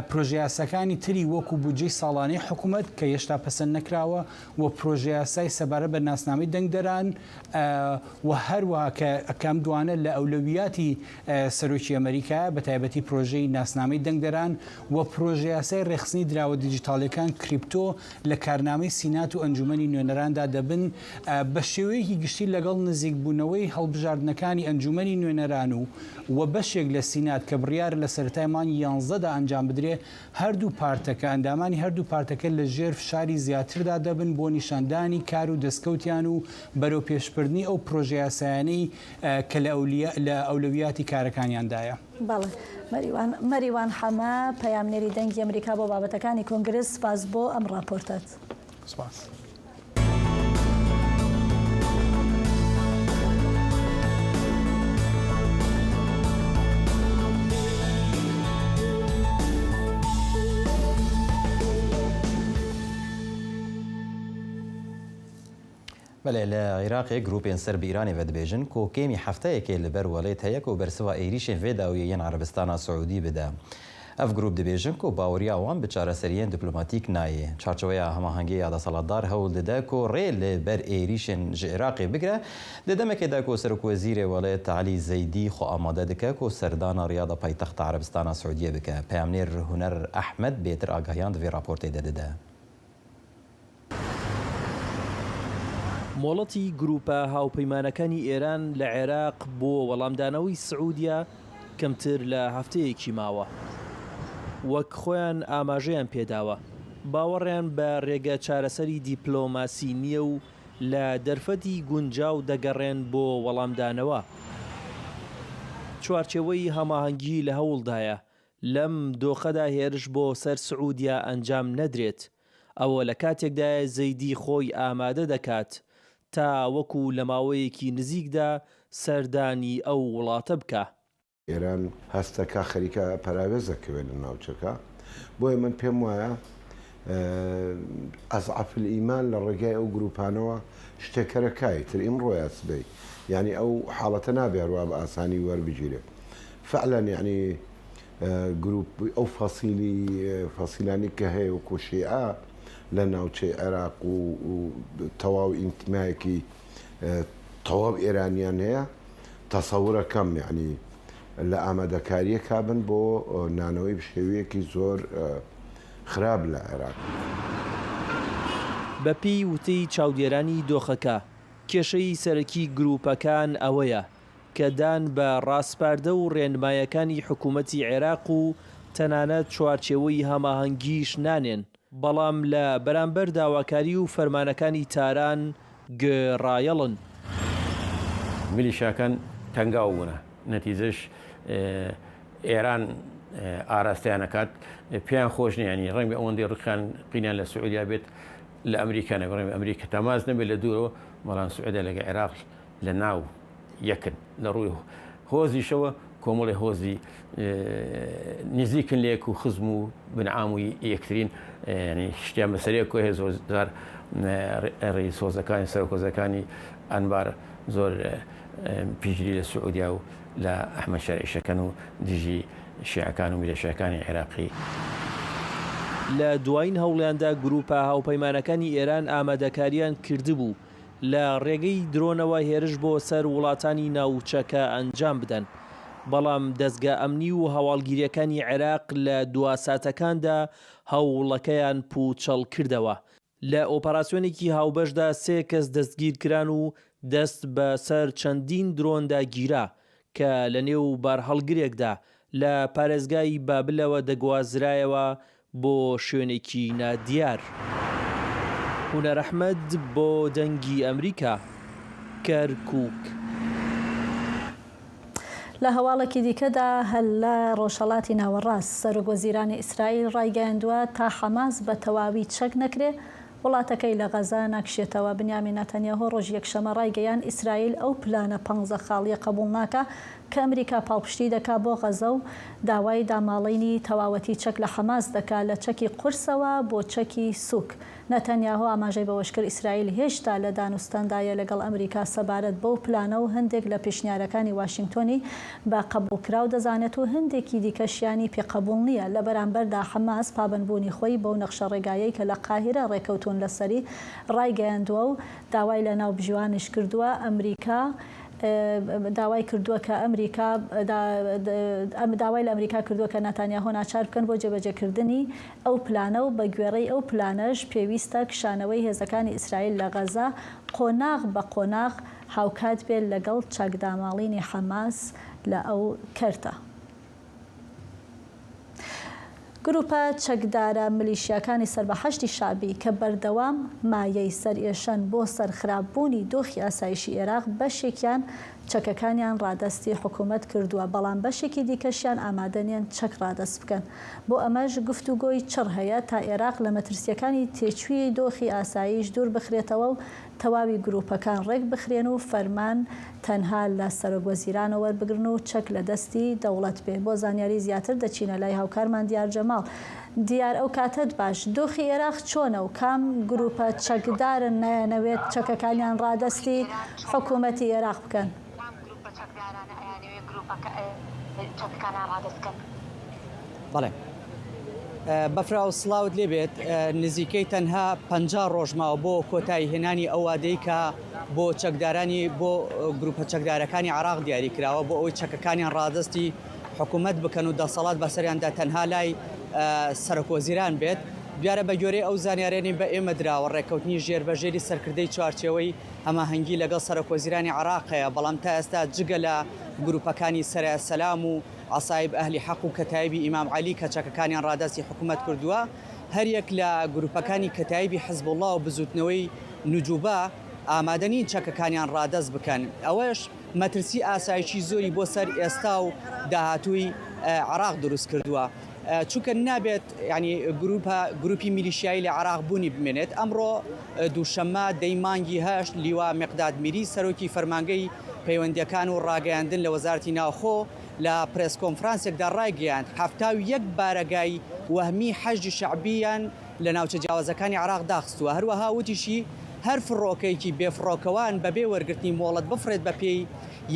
پرۆژە یاساکانی تری وەکو بودجەی ساڵانەی حکوومەت کە هێشتا پەسەند نەکراوە و پرۆژە یاسای سەبارەت بە ناسنامەی دەنگدەران و هەروەها کە ئەم دوانە لە ئەولەویاتی سەرۆکی ئەمریکایە، بە تایبەتی پرۆژەی ناسنامەی دەنگدەران و پرۆژە یاسای ڕێخستنی دراوە دیجیتاڵیەکان، کریپتۆ، لە کارنامەی سینات و ئەنجومەنی نوێنەراندا دەبن. بە شێوەیەکی گشتی لەگەڵ نزیکبوونەوەی هەڵبژاردنەکانی ئەنجومەنی نوێنەران و و بەشێک لە سینات کە بڕیار لە سەرەتای مانگی یانزەدا ئەنجام بدرێ، هەردوو پارتەکە، ئەندامانی هەردوو پارتەکە لە ژێر فشاری زیاتردا دەبن بۆ نیشاندانی کار و دەستکەوتیان و بەرەوپێشبردنی ئەو پرۆژە یاسایانەی کە لە ئەولیا لە ئەولەویاتی کارەکانیاندایە. بەڵێ. مەریوان مەریوان حەمە، پەیامنێری دەنگی ئەمریکا بۆ بابەتەکانی کۆنگرس، سپاس بۆ ئەم ڕاپۆرتەت. سپاس. بەڵێ، لە عێراقێ گروپên ser bi Îranê ve dibêjin ku kêmî hefteyekê li ber welêt heye ku bersiva êrîşên vê dawiyê yên Erebistana Siûdî bide. Ev grûp dibêjin ku baweriya wan bi çareseriyên dîplomatîk nayê. Çarçoveya hemahengê ya desthilatdar hewl dide ku rê li ber êrîşên ji Iraqê bigire, di demekê de ku serokwezîrê welêt Elî Zeydî xwe amade dike ku serdana Riyada paytexta Erebistana Siûdiyê bike. Peyamnêr Huner Ehmed bêtir agahiyan di vê raportê de dide. مۆڵەتی گروپە هاوپەیمانەکانی ئێران لە عێراق بۆ وەڵامدانەوەی سعودیا کەمتر لە هەفتەیەکی ماوە. وەک خۆیان ئاماژەیان پێداوە، باوەڕیان بە ڕێگە چارەسەری دیپلۆماسی نییە و لە دەرفەتی گونجاو دەگەڕێن بۆ وەڵامدانەوە. چوارچێوەی هەماهەنگی لە هەوڵدایە لەم دۆخەدا هێرش بۆ سەر سعودیا ئەنجام نەدرێت. ئەوە لە کاتێکدایە زەیدی خۆی ئامادە دەکات تا وەکو لە ماوەیەکی نزیکدا سەردانی ئەو وڵاتە بکا. ئێران هەست دەکا خەریکە پەراوێز دەکەوێت لە ناوچەکە. بۆیە من پێم وایە ئەزعەفل ئیمان لە ڕێگای ئەو گروپانەوە شتێک کەرەکایە تر ئیمڕۆ یا سبەی. یانی ئەو حاڵەتە نابێ هەروا بە ئاسانی وەربگیرێ. فعلەن یانی گروپ ئەو فەسیلی فەسیلانی کە هەیە وەکو شیعە لە ناوچەی عێراق و تەواو ئینتیمایەکی تەواو ئێرانیان هەیە. تەسەورەکەم یعنی لە ئامادەکاریەکا بن بۆ نانەوەی بشێویەکی زۆر خراپ لە عێراق. بەپێی وتەی چاودێرانی دۆخەکە، کێشەی سەرەکی گروپەکان ئەوەیە کە دان بە ڕاسپاردە و ڕێنمایەکانی حکوومەتی عێراق و تەنانەت چوارچێوەی هەماهەنگیش نانێن، بەڵام لە بەرامبەر داواکاری و فەرمانەکانی تاران گوێڕایەڵن. میلیشاکان تەنگاو بوونە، نەتیجەش ئێران ئاراستەیان ئەکات. پێیان خۆش نیە، یانی ڕەنگە ئەوەندەی ڕقیان قینیان لە سعودیا بێت، لە ئەمریکا نەبێت. ڕەنگە ئەمریکا تەماس نەبێت لە دوورەوە، بەڵام سعودیا لەگە عێراق لە ناو یەکن لە ڕووی هۆزیشەوە. کۆمەڵی هۆزی نزیکن لە یەک و خزم و بنعام و یەکترین، یعنی شتیان بەسەرەیە کۆ هەیە. زۆر جار ڕئیس هۆزەکانی، سەرۆک هۆزەکانی ئەنبار زۆر پشتگیری لە سعودیا و لە ئەحمەد شەرعیش ئەکەن و دژی شیعەکان و میلیشیاکانی عێراقی. لە دوایین هەوڵیاندا گروپە هاوپەیمانەکانی ئێران ئامادەکاریان کردبوو لە ڕێگەی درۆنەوە هێرش بۆ سەر وڵاتانی ناوچەکە ئەنجام بدەن، بەڵام دەزگا ئەمنی و هەواڵگیریەکانی عێراق لە دوا ساتەکاندا هەوڵەکەیان پوچەڵ کردەوە. لە ئۆپەراسیۆنێکی هاوبەشدا سێ کەس دەستگیرکران و دەست بە سەر چەندین درۆندا گیرا کە لە نێو بارهەڵگرێکدا لە پارێزگای بابلەوە دەگوازرایەوە بۆ شوێنێکی نادیار. هونەر ئەحمەد بۆ دەنگی ئەمریکا، کەرکووک. لە هەواڵێکی دیکەدا، هەر لە ڕۆژهەڵاتی ناوەڕاست، سەرۆک وەزیرانی ئیسرائیل ڕایگەیاندووە تا حەماس بە تەواوی چەک نەکرێ، وڵاتەکەی لە غەزە ناکشێتەوە. بنیامین ناتانیاهۆ ڕۆژی یەکشەممە ڕایگەیاند ئیسرائیل ئەو پلانە پەنجە خاڵییە قبوڵ ناکا کە ئەمریکا پاڵپشتی دەکا بۆ غەزە و داوای داماڵینی تەواوەتی چەک لە حەماس دەکا، لە چەکی قورسەوە بۆ چەکی سووک. ناتانیاهۆ ئاماژەی بەوەشکرد ئیسرائیل هێشتا لە دانوستاندایە لەگەڵ ئەمریکا سەبارەت بەو پلانە و هەندێک لە پێشنیارەکانی واشنگتۆنی بە قبوڵکراو دەزانێت و هەندێکی دیکەشیانی پێ قبوڵ نییە. لە بەرامبەردا حەماس پابەندبوونی خۆی بەو نەخشە ڕێگایەی کە لە قاهیرە ڕێکەوتوون لەسەری ڕایگەیاندووە و داوای لە ناوبژیوانیش کردووە. ئەمریکا، ئە، داوای کردووە کە ئەمریکا، دا-، ئەم داوای لە ئەمریکا کردووە کە ناتانیاهۆ ناچار بکەن بۆ جێبەجێکردنی ئەو پلانە و بە گوێڕەی ئەو پلانەش پێویستە کشانەوەی هێزەکانی ئیسرائیل لە غەزە قۆناغ بە قۆناغ هاوکات بێت لەگەڵ چەکداماڵینی حەماس لە ئەو کەرتە. گروپە چەکدارە ملیشیاکانی سەر بە حەشدی شعبی کە بەردەوام مایەی سەرئێشەن بۆ سەر خراپبوونی دۆخی ئاسایشی ئێراق، بەشێکیان چەکەکانیان ڕادەستی حکوومەت کردووە، بەڵام بەشێکی دیکەشیان ئامادە نیەن چەک ڕادەست بکەن. بۆ ئەمەش گفتوگۆی چڕ هەیە تا ئێراق لە مەترسیەکانی تێچووی دۆخی ئاسایش دوور بخرێتەوە و تەواوی گروپەکان ڕێک بخرێن و فەرمان تەنها لە سەرۆک وەزیرانەوە وەربگرن و چەک لە دەستی دەوڵەت بێ. بۆ زانیاری زیاتر دەچینە لای هاوکارمان دیار جەماڵ. دیار، ئەو کاتەت باش. دۆخی ئێراق چۆنە و کام گروپە چەکدارن نایەنەوێت چەکەکانیان ڕادەستی حکوومەتی ئێراق بکەن؟ بەڵێ. ئە، بەفراو سڵاوت لێ بێت. ئە، نزیکەی تەنها پەنجا ڕۆژ ماوە بۆ کۆتایی هێنانی ئەو وادەی کە بۆ چەکدارانی، بۆ، ئە، گروپە چەکدارەکانی عێراق دیاری کراوە بۆ ئەوەی چەکەکانیان ڕادەستی حکوومەت بکەن و دەسەڵات بەسەریاندا تەنها لای، ئە، سەرۆک وەزیران بێت. دیارە بە گوێرەی ئەو زانیارێنی بە ئێمە دراوە، ڕێککەوتنی ژێر بە ژێری سەرکردەی چوارچێوەی هەماهەنگی لەگەڵ سەرۆک وەزیرانی عێراق هەیە، بەڵام تا ئێستا جگە لە گروپەکانی سەرە سەلام و عەسایب ئەهلی حەق و کەتایبی ئیمام عەلی کە چەکەکانیان ڕادەستی حکوومەت کردووە، هەر یەک لە گروپەکانی کەتایبی حزبوڵڵا و بزوتنەوەی نجوبە ئامادە نین چەکەکانیان ڕادەست بکەن. ئەوەش مەترسی ئاسایشی زۆری بۆ سەر ئێستا و داهاتووی، ئە، عێراق دروست کردووە. ئە، چونکە نابێت، یعنی، گروپە، گروپی میلیشیایی لە عێراق بوونی بمێنێت. ئەمڕۆ، ئە، دووشەممە، دەی مانگی هەشت، لیوا مقداد میری، سەرۆکی فەرمانگەی پەیوەندیەکان و ڕاگەیاندن لە وەزارەتی ناوخۆ، لە پرێس کۆنفرانسێکدا ڕایگەیاند، حەفتا و یەک بارەگای وەهمی حەشدی شەعبیان لە ناوچە جیاوازەکانی عێراق داخستووە. هەروەها وتیشی، هەر فڕۆکەیەکی بێفڕۆکەوان بەبێ وەرگرتنی مۆڵەت بفڕێت بە پێی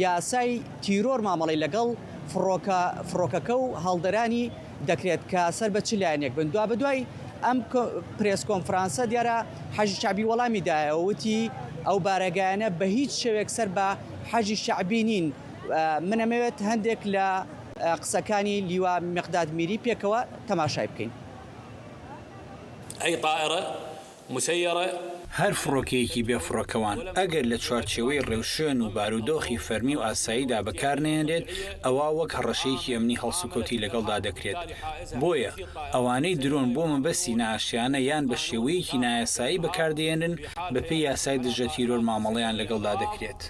یاسای تیرۆر مامەڵەی لەگەڵ فڕۆکە، فڕۆکەکە و هەڵدەرانی دەکرێت کە سەر بە چ لایەنێک بن. دوا بە دوای ئەم کۆ-، پرێس کۆنفرانسە دیارە حەشی شەعبی وەڵامی دایەوە، وتی ئەو بارەگایانە بە هیچ شێوێک سەر بە حەشی شەعبی نین. ئە، من ئەمەوێت هەندێک لە، ئە، قسەکانی لیوا مقداد میری پێکەوە تەماشای بکەین. أي طائرة مسيرة. هەر فڕۆکەیەکی بێفڕۆکەوان ئەگەر لە چوارچێوەی ڕێوشوێن و بارودۆخی فەرمی و ئاساییدا بەکارنەهێنرێت، ئەوا وەک هەڕەشەیەکی ئەمنی هەڵسوکەوتی لەگەڵدا دەکرێت. بۆیە ئەوانەی درۆن بۆ مەبەستی نائاشیانە یان بە شێوەیەکی نایاسایی بەکاردەهێنرن، بەپێی یاسای دژە تیرۆر مامەڵەیان لەگەڵدا دەکرێت.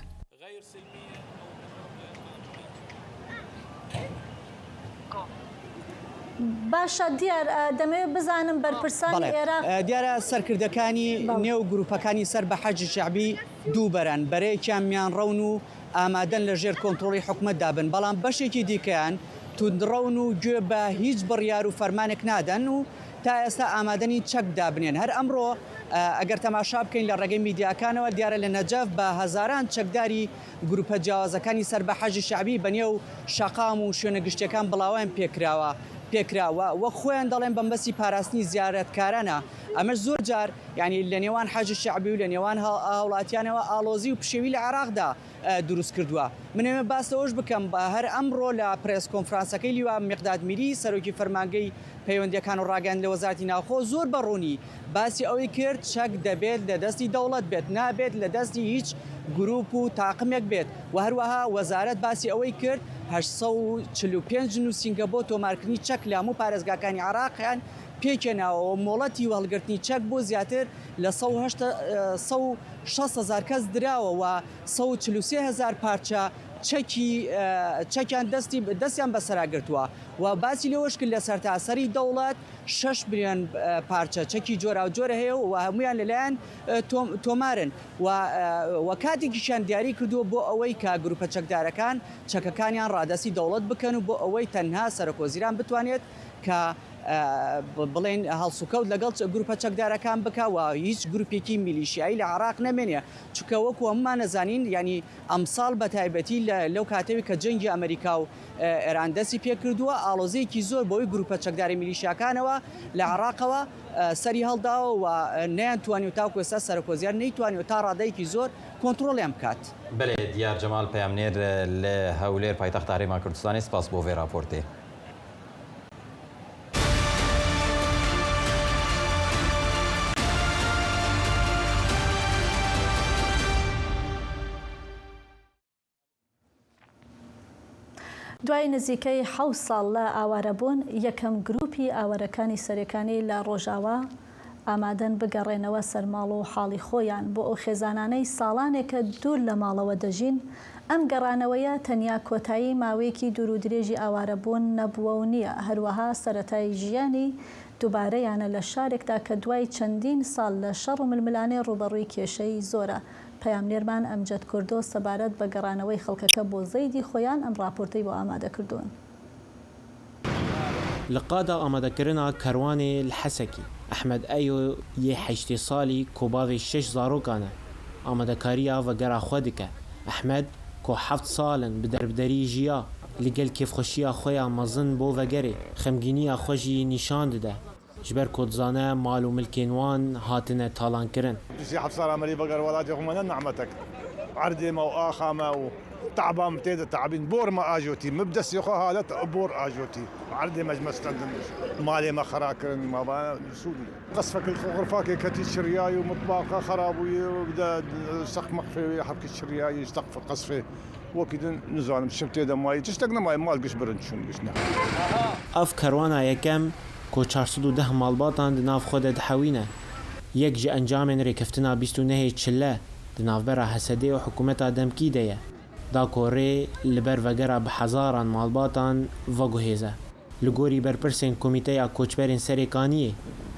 باشە دیار، ئە، دەمەوێت بزانم بەرپرسانی بەڵێ. ئێراق. ئە، دیارە سەرکردەکانی بەڵێ. نێو گروپەکانی سەر بە حەجی شەعبی دوو بەرەن، بەرەیەکیان میان ڕەون و ئامادەن لە ژێر کۆنترۆڵی حکومەتدا بن، بەڵام بەشێکی دیکەیان توندڕەون و گوێ بە هیچ بڕیار و فەرمانێک نادەن و تا ئێستا ئامادە نین چەک دابنێن. هەر ئەمڕۆ، ئە، ئەگەر تەماشا بکەین لە ڕێگەی میدیاکانەوە، دیارە لە نەجەف بە هەزاران چەکداری گروپە جیاوازەکانی سەر بە حەجی شەعبی بە نێو شەقام و شوێنە گشتیەکان بڵاویان پێکراوە، پێکراوە، وەک خۆیان دەڵێن بە مەبەستی پاراستنی زیارەتکارانە. ئەمەش زۆر جار، یعنی، لە نێوان حەجی شەعبی و لە نێوان هە-، هاوڵاتیانەوە ئاڵۆزی و پشێوی لە عێراقدا، ئە، دروست کردووە. من ئێمە باس لەوەش بکەم، بە هەر ئەمڕۆ لە پرێس کۆنفرانسەکەی لیوا مقداد میری، سەرۆکی فەرمانگەی پەیوەندیەکان و ڕاگەیاندن لە وەزارەتی ناوخۆ، زۆر بە ڕوونی باسی ئەوەی کرد چەک دەبێت لە دەستی دەوڵەت بێت، نابێت لە دەستی هیچ گروپ و تاقمێک بێت. و هەروەها وەزارەت باسی ئەوەی کرد هەشت سەد و چل و پێنج نووسینگە بۆ تۆمارکردنی چەک لە هەموو پارێزگاکانی عێراقیان پێکهێناوە و مۆڵەتی وهەڵگرتنی چەک بۆ زیاتر لە سەد و هەشت، سەد و شەست هەزار کەس دراوە و سەد و چل و سێ هەزار پارچە چەکی، ئە، چەکیان دەستی، دەستیان بەسەرا گرتووە و باسی لەوەش کرد لە سەرتاسەری دەوڵەت شەش ملیۆن، ئە، پارچە چەکی جۆراوجۆر هەیە و هەمویان لەلایەن، ئە، تۆم-، تۆمارن و، ئە، و کاتێکیشیان دیاری کردووە بۆ ئەوەی کە گروپە چەکدارەکان چەکەکانیان ڕادەستی دەوڵەت بکەن و بۆ ئەوەی تەنها سەرۆکۆزیران بتوانێت کە، ئە، ب-، بڵێن هەڵسوکەوت لەگەڵ چ-، گروپە چەکدارەکان بکە و هیچ گروپێکی میلیشیایی لە عێراق نەمێنێ. چونکە وەکو هەمومان نەزانین، یعنی، ئەمساڵ بە تایبەتی لە، لەو کاتەوەی کە جەنگی ئەمریکا و، ئە، ئێران دەستی پێ کردووە، ئاڵۆزەیەکی زۆر بەوەی گروپە چەکدارە میلیشیاکانەوە لە عێراقەوە، ئە، سەری هەڵداوە و، ئە، نەیانتوانی و تاکو ئێستا سەرۆکۆزیار نەیتوانی و تا ڕادەیەکی زۆر کۆنترۆڵیان بکات. بەڵێ، دیار جەمال، پەیامنێر، ئە، لە هەولێر، پایتەخت هەرێما کوردستانی، سپاس بۆ vê raportê. دوای نزیکەی حەوت ساڵ لە ئاوارەبوون، یەکەم گروپی ئاوارەکانی سەرێکانی لە ڕۆژاوا ئامادەن بگەڕێنەوە سەرماڵ و حاڵی خۆیان. بۆ ئەو خێزانانەی ساڵانێکە دوور لە ماڵەوە دەژین، ئەم گەڕانەوەیە تەنیا کۆتایی ماوەیەکی دوور و درێژی ئاوارەبوون نەبووە و نییە، هەروەها سەرەتای ژیانی دووبارەیانە لە شارێکدا کە دوای چەندین ساڵ لە شەڕ و ململانێ ڕوبەڕووی کێشەی زۆرە. پەیامنێرمان ئەمجەد کوردۆ سەبارەت بە گەڕانەوەی خەڵکەکە بۆ زەیدی خۆیان ئەم ڕاپۆرتەی بۆ ئامادە کردوون. Li qada amadekirina kerwanê li Hesekî, Ehmed Eyo yê heştê salî ku bavê şeş zarokan e, amadekariya vegera xwe dike. Ehmed, ku heft sal in bi derbiderî jiya, li gel kêfxweşiya xwe ya mezin bo vegerê, xemgîniya xwe jî nîşan dide. Ji ber ku dizane mal û milkên wan hatine talankirin. Piştî heft sala merî veger welatê xwe me ne nehmetek. Erdê me û axa me û te'ba min tê de te'bîn. Bor me ajotî. Min bi destê xwe halet bor ajotî. Erdê me ji me stendin. Malê me xera kirin. Ma va Sûrî. Qesfek li xwe xurfakê ketî çiriyayî û mitbaxa xera bûyî û bi de seqf meqfê wê hevkî çiriyayî ji seqf qesfê. Wekî din nizanim şev tê de mayî, tiştek nemayî, mal giş birin çûn giş ne. Ev kerwana yekem ku çar sed û deh malbatan di nav xwe de dihewîne, yek ji encamên rêkeftina bîst û nehê Çile di navbera H S D û hikûmeta demkî de ye, da ku rê li ber vegera bi hezaran malbatan veguhêze. Li gorî berpirsên Komîteya Koçberên Serêkaniyê,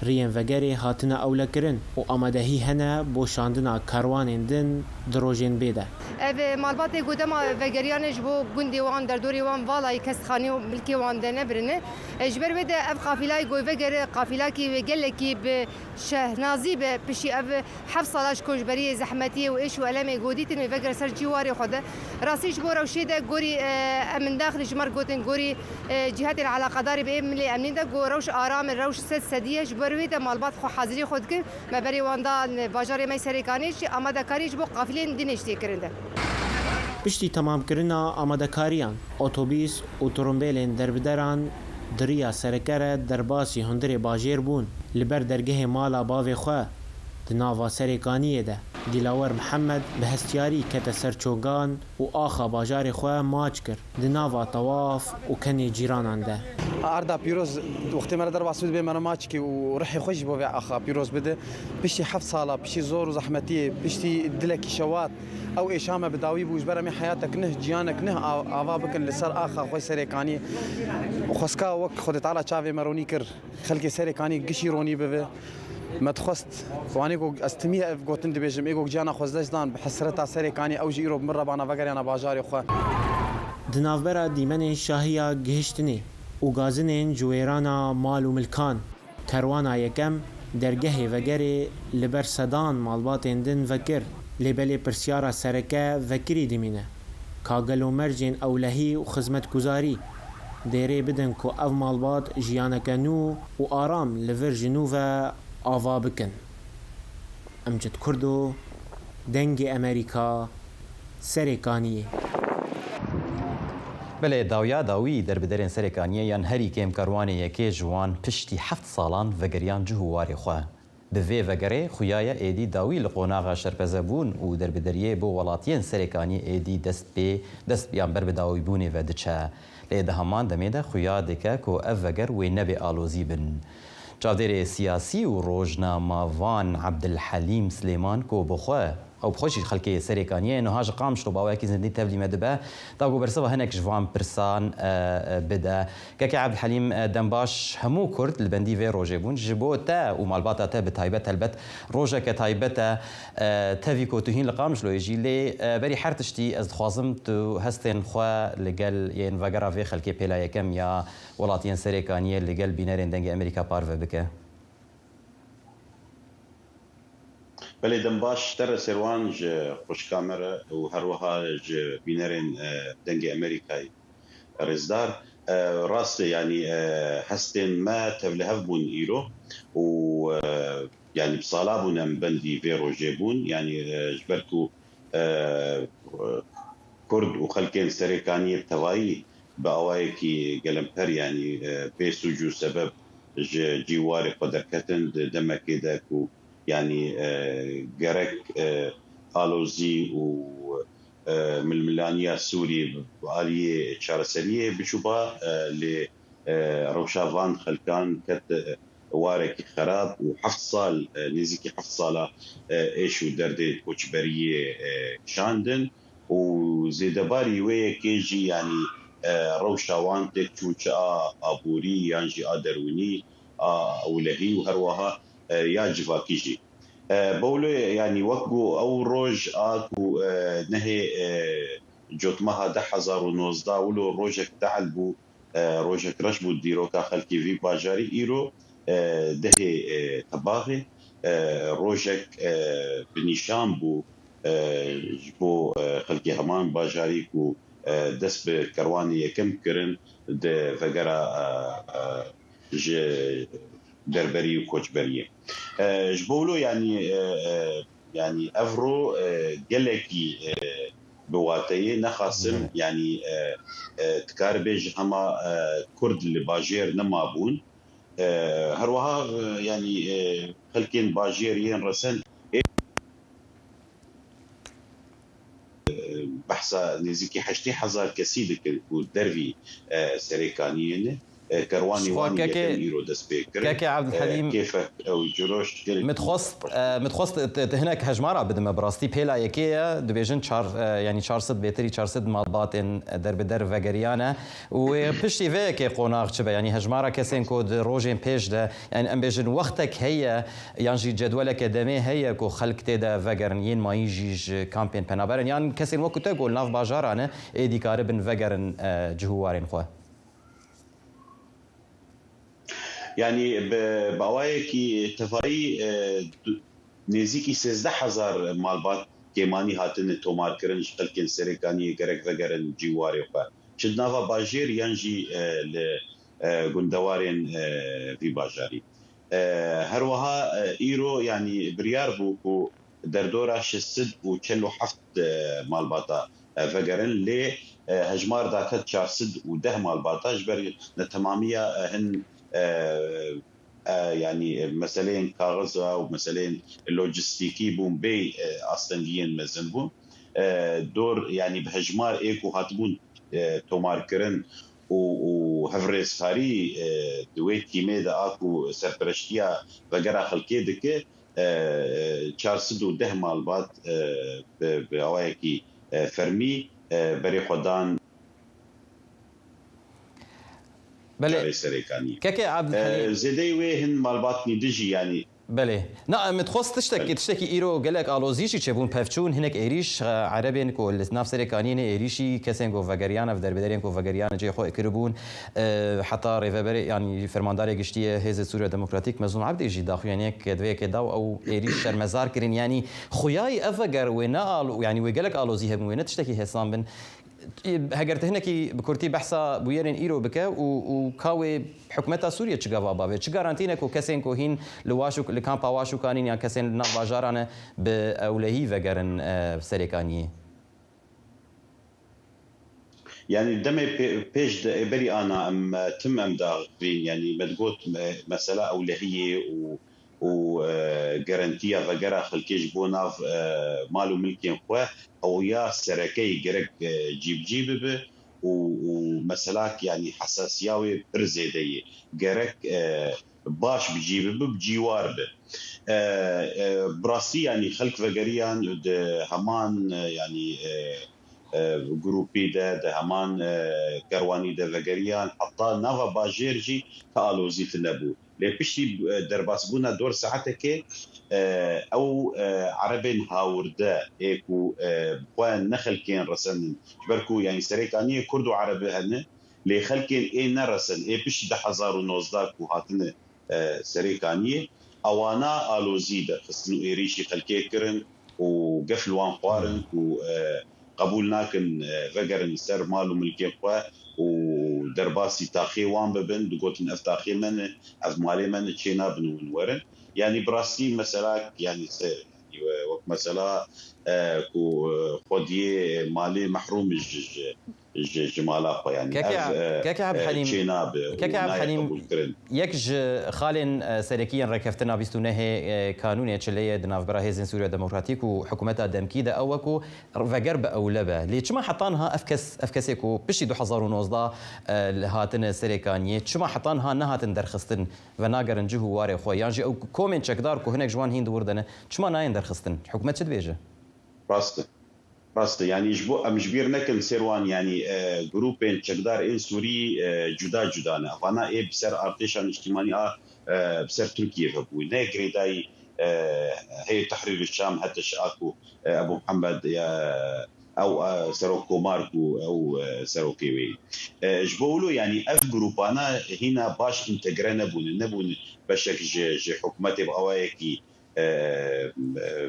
riyên vegerê hatine ewlekirin û amadehî hene bo şandina karwanên din di rojên bê de. Ev malbatê ku dema vegeriyan e ji bo gundê wan, derdorê wan, valayî kes xanî û milkê wan de nebirine. E, ji ber wê de ev qafîlayê ku vegere, qafîlakî wê gelekî bi şehnazî be, piştî ev heft sala ji koçberiyê, zehmetiyê û êş û elemê ku dîtin wê vegere ser cîwarê xwe de. Rastî ji bo rewşê de gorî, e, em min daxilî ji me re gotin gorî, e, cîhetên eleqedarî bi ê milê emnî de ku rewş aram e, rewş sed sedî ye. Ji ber wê de malbat xwe hazirî xwe dikin. Me berê wan da li bajarê me Serêkanê jî amadekarî ji bo qafilên din ê jî tê kirin de. Piştî temamkirina amadekariyan, otobîs û tirimbêlên derbideran di riya sereke re derbasî hundirê bajêr bûn. Li ber dergehê mala bavê xwe di nava Serêkaniyê de, Dîlawer Mihemed bi hestiyarî kete ser çogan û axa bajarê xwe maç kir, di nava tewaf û kenê cîranan de. Arda pîroz, wextê me re derbas bide, bê me re maç kî û rihê xwe jî bo vê axa pîroz bide. Piştî heft sala, piştî zor û zehmetiyê, piştî dilekî şewat, ew êşa me bi dawî bû, ji ber em ê heyatek neh, ciyanek neh av-, ava bikin li ser axa xwe Serêkaniyê. Û xweska wek Xwedê Teala çavê me ronî kir. Xelkê Serêkanî gişî ronî bibe. Me dixwest, wanê ku ez timî ev gotin dibêjim, ê ku ciyana xwe ji dest dan, bi hesreta Serêkanî, ew jî îro bi min re bana vegeriyana bajarê xwe. Di navbera dîmenên şahiya gihiştinê û gazinên ji wêrana mal û milkan, kerwana yekem dergehê vegerê li ber sedan malbatên din vekir, lê belê pirsyara sereke vekirî dimîne. Ka gelo mercên ewlehî û xizmetguzarî dê rê bidin ku ev malbat jiyaneke nû û aram li vir ji nû ve ava bikin? Emcid Kurdo, Dengê Emerîka, Serêkaniyê. Belê, dawiya dawî derbiderên Serêkaniyê yan herî kêm karwanê yekê ji wan piştî heft salan vegeriyan cih û warê xwe. Bi vê vegerê xuya ye êdî dawî li qonaxa şerpezebûn û derbideriyê bo welatiyên Serêkaniyê êdî dest pê, dest yan ber bi dawîbûnê ve diçe. Lê di heman demê de xuya dike ku ev veger wê nebe alozî bin. Çavdêrê siyasî û rojnamevan Ebdilhelîm Silêman ku bi xwe Ew bi xwe jî xelkê Serêkaniyê ye, niha ji Qamişlo bi awayekî zindî tevlî me dibe, da ku bersiva hinek ji van pirsan, e, e, bide. Kekê Ebdulhelîm, e, dembaş hemû Kurd li bendî vê rojê bûn. Ji bo te û malbata te bi taybet helbet rojeke taybet e, e, tevî ku tu hîn li Qamişloyê jî. Lê, e, berî her tiştî ez dixwazim tu hestên xwe li gel yên vegera vê xelkê pêla yekem ya welatiyên Serêkaniyê li gel bînerên Dengê Amerîka parve bike. Belê, dem baş, te re Serwan, ji xwişka me re û her wiha ji bînerên, e, Dengê Amerîkayê rêzdar. E, rast e, yanî, e, hestên me tevlihev bûn îro û, e, yanî bi sala bûn em bendî vê rojê bûn. Yanî, e, ji ber ku, e, Kurd û xelkên Serêkaniyê bi tevayî bi awayekî gelemper, yanî, e, bê sûc û sebeb ji cî warê xwe derketin di demekê de ku, yanî, e, gerek, e, alozî û, e, milmilaniya Sûrî bi aliyê çareseriyê biçûba, e, lê, e, rewşa van xelkan ket, e, warekî xerab û heft sal, e, nêzîkî heft sala, e, êş û derdê koçberiyê, e, kişandin. û zêdebarî wê yekê jî, yanî, e, rewşa wan têk çûn çi a aborî yan jî a derûnî, a ewlehî û her wiha, e, ya civakî jî. E, Bawlo, yanî wek ku ew roj a ku, e, nehê, e, cotmeha du hezar û nozdeh wilo rojek dehl bû, e, rojek reş bû dîroka xelkê vî bajarî. Îro, e, dehê, e, Tebaxê, e, rojek, e, bi nîşan bû, e, ji bo, e, xelkê heman bajarî ku, e, dest bi kerwanê yekem kirin di vegera, e, e, ji derberî û koçberiyê. E, ji bo wilo, yanî, e, e, yanî evro, e, gelekî, e, bi wateyê nexasim, Evet. yanî, e, e, dikare bê ji hema, e, Kurd li bajêr nemabûn. E, her wiha, e, yanî, e, xelkên bajêr yên resen, e, behsa nêzîkî heştê hezar kesî dikin ku dervî, e, Serêkaniyê ne. E, kerwanê Ji xwe wan kekê, yekem îro dest pê kirin. kekê Ebdulhelîm, E, kêfek ew ciroş gelek min dixwest, e, min dixwest te, te hinek hejmara bidime bi rastî. Pêla yekê ye, dibêjin çar, e, yanî çar sed bêtirî çar sed malbatên derbider vegeriyane. Û wê piştî vê yekê qonax çi be? Yanî hejmara kesên ku di rojên pêş de, yanî em bêjin wextek heye, yan jî cedweleke demê heye ku xelk tê de vegerin, yên mayî jî ji kampên penaberin, yan kesên wekî te ku li nav bajaran e, êdî karibin vegerin, e, cih û warên xwe? Yanî bi, bi awayekî tevayî, e, du-, nêzîkî sêzdeh hezar malbat kêmanî hatine tomarkirin ji xelkên Serêkaniyê gerek vegerin cî û warê xwe. Çi di nava bajêr yan jî, e, li, e, gundewarên, e, vî bajarî. E, her wiha, e, îro, yanî biryar bû ku derdora şeş sed û çel û heft, e, malbata, e, vegerin, lê, e, hejmar daket çar sed û deh malbata, ji ber netemamiya, e, hin, e, e, yanî, e, meseleyên kaxiza û meseleyên lojistîkî bûn bê, e, astengiyên mezin bûn. E, dor, yanî bi hejmar ê ku hatibûn, e, tomarkirin û, û hevrêzkarî, e, di wê tîmê de a ku serpereştiya vegera xelkê dike, e, çar sed û deh malbat, e, bi, bi awayekî, e, fermî, e, berê xwe dan Belê. carê Serêkaniyê. Kekê Abdulhelîm. E, zêdeyî wê hin malbatnî dijî, yanî. Belê. Na, em dixwest tiştekî, Belê. tiştekî îro gelek alozî jî çêbûn, pevçûn, hinek êrîş, e, erebên ku li nav Serêkaniyê ne êrîşî, kesên ku vegeriyane, ev derbiderên ku vegeriyane cihê xwe kiribûn. E, heta rêveberê, yanî fermandarê giştî yê Hêzê Sûriya Demokratîk Mezlûm Ebdî jî daxuyaniyek di vê yekê da û ew êrîş şermezar kirin. Yanî xuyayî ev veger wê ne al-, yanî wê gelek alozî hebin, wê ne tiştekî hêsan bin. Heger te hinekî bi kurtî behsa bûyerên îro bike û, û ka wê hikûmeta Sûriye çi gava bavê? Çi garantî ne ku kesên ku hîn li Waşûk-, li kampa Waşûkanîn yan kesên li nav bajaran e bi ewlehî vegerin, e, Serêkaniyê? Yanî demê pê-, pêş de ê berî ana em, e, tim em daxivîn, yanî me digot, e, mesela ewlehiyê û, û, e, garantiya vegera xelkê ji bo nav, e, mal û milkên xwe, ew ya sereke ye, gerek, e, cîbicî bibe û, û meselak, yanî hesasiya wê pir zêde ye. Gerek, e, baş bi cî bibe, bi cî war be. E, e, bi rastî, yanî xelk vegeriyan di heman, e, yanî, e, e, grûpî de, di heman, e, kerwanî de vegeriyan, heta nava bajêr jî ti alozî tune bû. Lê piştî, e, derbasbûna dor saetekê, e, ew, e, erebên hawirde ê ku, e, bi xwe ne xelkên resendin, ji ber ku, yanî Serêkaniyê Kurd û Erebi hene, lê xelkên ê neresin, ê piştî du hezar û nozdeh ku hatine, e, Serêkaniyê, ewana alozî derxistin û êrîşî xelkê kirin û gef li wan xwarin ku, e, qebûl nakin, e, vegerin ser mal û milkên xwe û derbasî taxê wan bibin, digotin, ev taxê me ne, ev malê me ne, çê nabin û hûn werin. Yanî bi rastî mesela, yanî se-, yanî we-, wek mesela, e, ku, e, xwediyê malê mehrûm ji, ji, ji, ji mala xwe, yanî Keke, ev, e, keke Abdulhalim, e, çê nabe û keke nayê Abdulhalim, qebûlkirin. Yek ji xalên, e, serekî yên rêkeftina bîst û nehê, e, kanûnê çileyê di navbera Hêzên Sûriya Demokratîk û hikûmeta demkî de ew e ku veger bi ewle be. Lê çima heta niha ev kes, ev kesê ku piştî du hezar û nozdeh, e, li hatine Serêkaniyê, çima heta niha nehatin derxistin, venagerin cih û warê xwe? Yan jî ew komên çekdar ku hinek ji wan hîn di wir de ne, çima nayên derxistin? Hikûmet çi dibêje? Rast e. Rast e. Yanî ji bo em ji bîr nekin Sêrwan, yanî, e, grûpên çekdar ên Sûrî, e, cuda cuda ne. Evana ê bi ser artêşa niştimanî a, e, bi ser Tirkiyê ve bû. Ne girêdayî, e, Heyet Tehrîr Şam, HTŞA ku, e, Ebu Mihemed ya ew, e, serokkomar ku ew, e, serokê wê. E, ji bo wilo, yanî ev grûpana hîna baş întegre nebûne, nebûne beşek ji, ji hikûmetê bi awayekî e,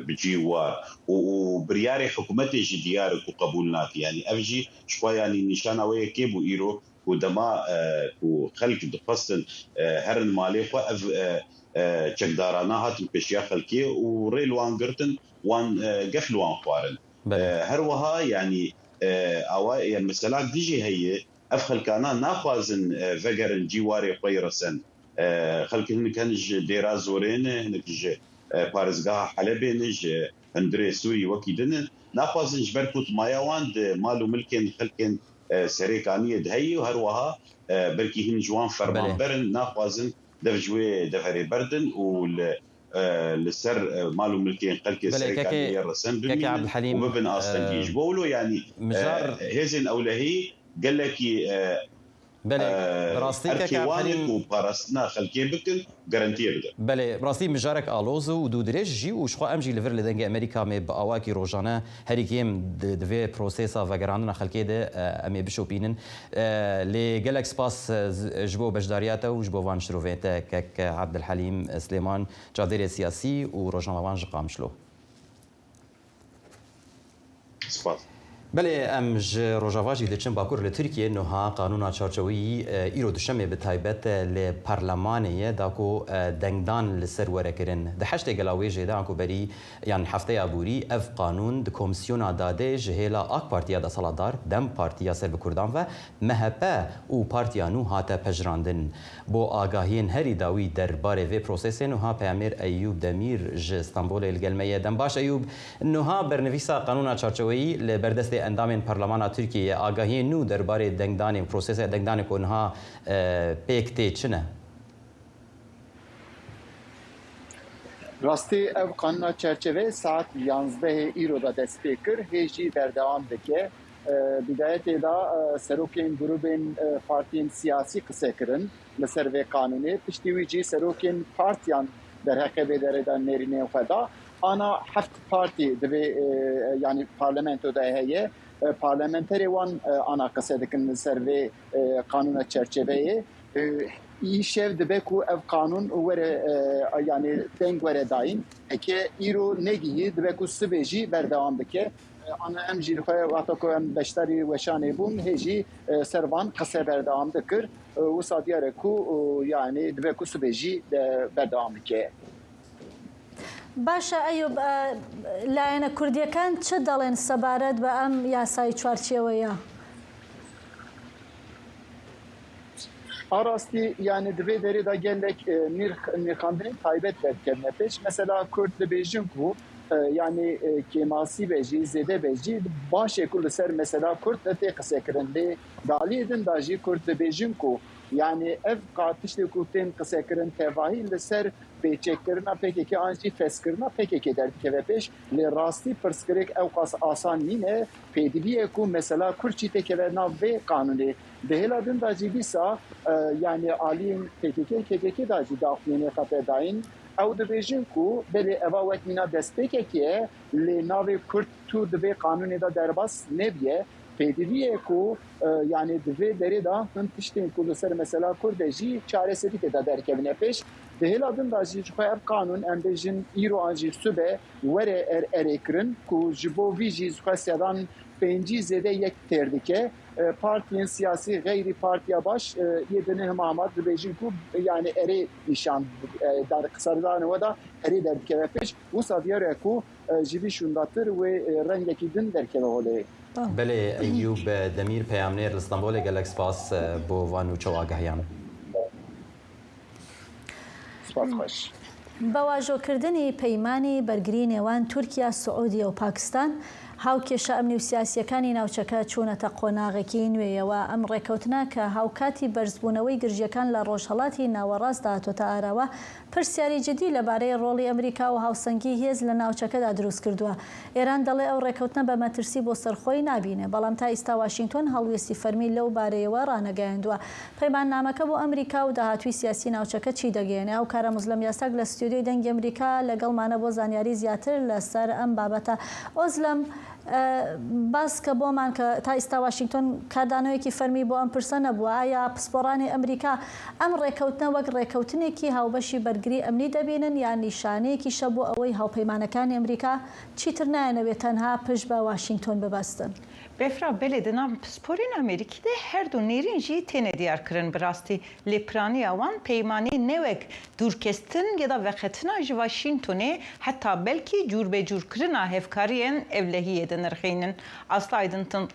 bi cî war û, û biryarê hikûmetê jî diyar e ku qebûl nake. Yanî ev jî ji xwe, yanî nîşana wê yekê bû îro ku dema, e, ku xelk dixwestin, e, herin malê xwe, ev, e, e, çekdarana hatin pêşiya xelkê û rê li wan girtin, wan, e, gef li wan xwarin. Belê. E, her wiha, yanî, e, awa, e, meselak dijî heye, ev xelkana naxwazin, e, vegerin cî warê xwe yê resen. E, xelk hinek hin ji Dêra Zorê ne, hinek ji, e, parêzgeha Helebê ne, ji hundirê Sûrî wekî din in. Naxwazin ji ber ku maya wan di mal û milkên xelkên, e, Serêkaniyê de heye û her wiha, e, belkî hin ji wan Belê. fermanber in, naxwazin dev ji wê deverê berdin û li, e, li ser, e, mal û milkên xelkê Belê, Serêkaniyê kekê, yê resen kekê bimînin Abdulhalim, û bibin astengî. e, Ji bo wilo, yanî, e, mijar hêzên ewlehî gelekî, e, Belê, e, bi rastî, keke erkê wan e Abdulhalim, ku parastina xelkê bikin, garantiyê bidin. Belê, bi rastî mijarek aloz û dûdirêj jî û ji xwe em jî li vir li Dengê Amerîka me bi awakî rojane herî kêm di, di vê prosesa vegerandina xelkê de, e, em ê bişopînin. E, lê gelek spas, e, z-, ji bo beşdariya te û ji bo van şirovên te, kek Abdulhalim Silêman, çavdêrê siyasî û rojnamevan ji Qamişlo. Spas. Belê, em ji Rojava jî diçin Bakur. Li Tirkiyê nuha qanûna çarçeweyî, e, îro duşemê bi taybet, e, li parlemanê ye, da ku, e, dengdan li ser were kirin. Di heştê gela wê jê de anku berî, yan hefteya borî, ev qanûn di Komîsyona Dadê ji hêla AK Partiya desthilatdar, DEM Partiya ser bi Kurdan ve M H P û Partiya Nû hate pejirandin. Bo agahiyên herî dawî derbarê vê prosesê, nuha peyamêr Eyûb Demîr ji Stenbolê li gel me ye. Dem baş Eyûb, nuha bernivîsa qanûna çarçeweyî li ber destê endamên Parlemana Tirkiyê ye. Agahiyên nû derbarê dengdanê û prosesê dengdanê ku niha, e, pêk tê çi ne? Rastî ev qanûna çerçeve saet yanzdehê îro de dest pê kir, hê jî berdewam dike. E, bidayetê de, e, serokên grûbên, e, partiyên siyasî qise kirin li ser vê qanûnê. Piştî wî jî serokên partiyan derheqê vê derê de nêrînên xwe da. Ana heft partî di vê, e, yanî parlamento de heye. E, parlamenterê wan, e, ana qise dikin li ser vê, e, qanûna çerçeveyê. E, îşev dibe ku ev qanûn were, e, yanî deng were dayîn. Heke îro negihî, dibe ku sibê jî berdewam bike. E, ana em jî li xwe wexta ku em beşdarî weşanê bûn, hê jî, e, ser van qise berdewam dikir. E, wisa diyar e ku, e, yanî dibe ku sibê jî de berdewam bike. Baş e Eyûb, e, layene kurdiyeken çi delên sebaret bi em yasayî çarçeweya? A rastî, yanî di vê derê de gelek, e, nîr-, nirxandinên taybet derkevine pêş. Mesela Kurd dibêjin ku e, yanî, e, kêmasî be jî, zêde be jî, baş e ku li ser mesela Kurd ne tê qisekirin. Lê di aliyê din de jî Kurd dibêjin ku, yanî, ev ka tiştê ku tên qisekirin tevahî li ser pêçekkirina P K K an jî feskirina P K K derdikeve pêş. Lê rastî pirsgirêk ewqas asan nîne. Pêdivî ye ku mesela Kurd jî têkeve nav vê qanûnê. Di hêla din de jî dîsa, e, yanî aliyên P K K, K K K de jî daxuyaniyeka pê dayîn. Ew dibêjin ku belê eva wek mîna destpêkekê ye, lê navê Kurd tu di vê qanûnê de derbas nebiye. Pêdivî ye ku, e, yanî di vê derê de hin tiştên ku li ser mesela Kurd e jî çareserî tê de derkevine pêş. Di hêla din de jî ji xwe ev qanûn, em bêjin îro an jî sibe were er-, erê kirin ku ji bo vî jî ji xwe sedan pêncî zêde yek têr dike. E, partiyên siyasî xeyrî Partiya Baş, e, yê din hema hema dibêjin ku, yanî, erê nîşan, e, dar, serdanê we de erê derdikeve pêş. Wisa diyar e ku, e, ji vî şûndatir wê, e, rengekî din derkeve holê. Belê, Eyûb Demîr, peyamnêr li Stenbolê, gelek spas, e, bo van nûçe û agahiyan. Spas xweş. بە واژۆکردنی پەیمانی بەرگری نێوان تورکیا، سعودیە و پاکستان، هاوکێشە ئەمنی و سیاسیەکانی ناوچەکە چوونەتە قۆناغێکی نوێیەوە. ئەم ڕێکەوتنە کە هاوکاتی بەرزبوونەوەی گرژیەکان لە ڕۆژهەڵاتی ناوەڕاست داهاتۆتە ئاراوە، پرسیاری جدی لەبارەی ڕۆڵی ئەمریکا و هاوسەنگی هێز لە ناوچەکەدا دروست کردووە. ئێران دەڵێ ئەو ڕێکەوتنە بە مەترسی بۆ سەرخۆی نابینێ، بەڵام تا ئیستا واشینگتۆن هەڵوێستی فەرمی لەو بارەیەوە ڕانەگەیاندووە. پەیماننامەکە بۆ ئەمریکا و داهاتووی سیاسی ناوچەکە چی دەگەیەنێ؟ ئەو کارە مزلەم یاساک لە ستۆدیۆی دەنگی ئەمریکا لەگەڵمانە بۆ زانیاری زیاتر لەسەر ئەم بابەتە. ئۆزلەم، ئە، باس کە بۆمان کە تا ئیستا واشینگتۆن کاردانەوەیەکی فەرمی بۆ ئەم پرسە نەبووە. ئایا پسپۆڕانی ئەمریکا ئەم ڕێکەوتنە وەک ڕێکەوتنێکی هاوبەشی بەرگری ئەمنی دەبینن، یان نیشانەیەکی شە بۆ ئەوەی هاوپەیمانەکانی ئەمریکا چیتر نایەنەوێت تەنها پشت بە واشینگتۆن ببەستن؟ Befra, belê, di nav pisporên Amerîkî de her du nêrîn jî têne diyarkirin bi rastî. Lê piraniya wan peymanê ne wek dûrkestin ya da veqetina ji Washingtonê, heta belkî cûrbecûrkirina hevkariyên ewlehiyê dinirxînin. Aslı Aydın Tın-,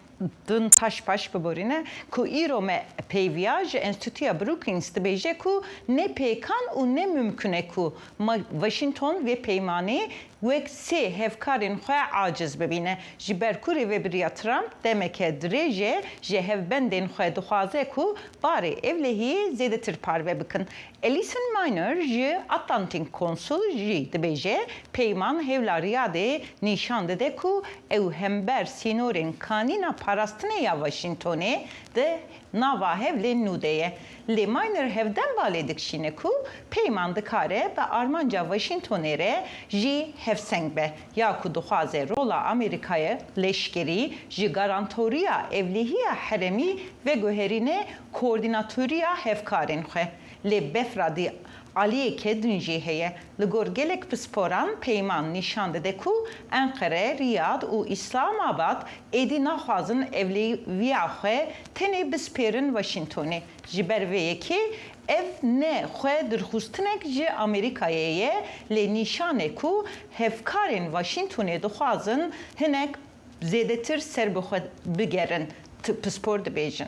Dın Taşbaş biborîne ku îro me peyviya ji Enstîtuya Brookings dibêje ku ne pêkan û ne mimkun e ku ma-, Washington vê peymanê wek sê hevkarên xwe aciz bibîne. Ji ber ku rêvebiriya Trump demeke dirêj e ji hevbendên xwe dixwaze ku barê ewlehiyê zêdetir parve bikin. Alison Miner ji Atlantic Council jî dibêje, peyman hewla Riyadê nîşan dide ku ew hember sînorên kanîna parastinê ya Washingtonê di nava hevlên nû de ye. Lê Miner hevdem balê dikişîne ku peyman dikare bi armanca Washingtonê re jî hevseng be, ya ku dixwaze rola Amerîkayê leşkerî ji garantoriya ewlehiya herêmî veguherîne koordînatoriya hevkarên xwe. Lê befra di aliyeke din jî heye. Li gor gelek pisporan peyman nîşan dide ku Enqere, Riyad û Îslamabad êdî naxwazin ewlehiya xwe tenê bispêrin Washingtonê. Ji ber vê yekê ev ne xwe dirxûstinek ji Amerîkayê ye, lê nîşan e ku hevkarên Washingtonê dixwazin hinek zêdetir ser bi xwe bigerin, t-, pispor dibêjin.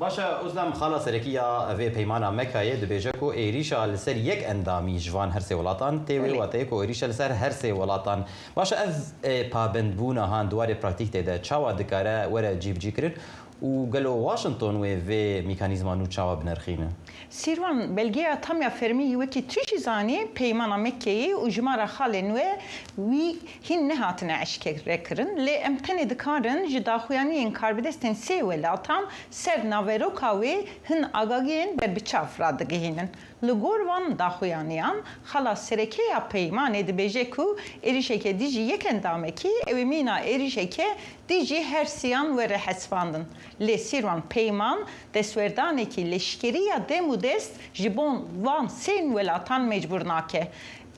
Baş e, Ozlem, xala serekî ya vê peymana Mekayê dibêje ku êrîşa li ser yek endamî ji van her sê welatan tê wê Belê. wateyê ku êrîşe li ser her sê welatan. Baş e, ev, e, pabendbûna han di warê praktîk tê de çawa dikare were cîbicîkirin û gelo Washington wê vê mekanîzma nû çawa binirxîne? Sîrvan, belgeya tam ya fermî, wekî tu jî zanî, Peymana Mekkeyê û jimara xalên we wî hîn nehatine eşkere kirin, lê em tenê dikarin ji daxuyaniyên karbidestên sê welatan ser naveroka wê hin agahiyên berbiçav radigihînin. Li gor van daxuyaniyan, xala sereke ya peymanê dibêje ku êrişeke dijî yek endamekî ew ê mîna êrişeke dijî her siyan were hesibandin. Lê Sîrvan, peyman destwerdanekî leşkerî ya dem û dest ji bo van sê welatan mecbûr nake.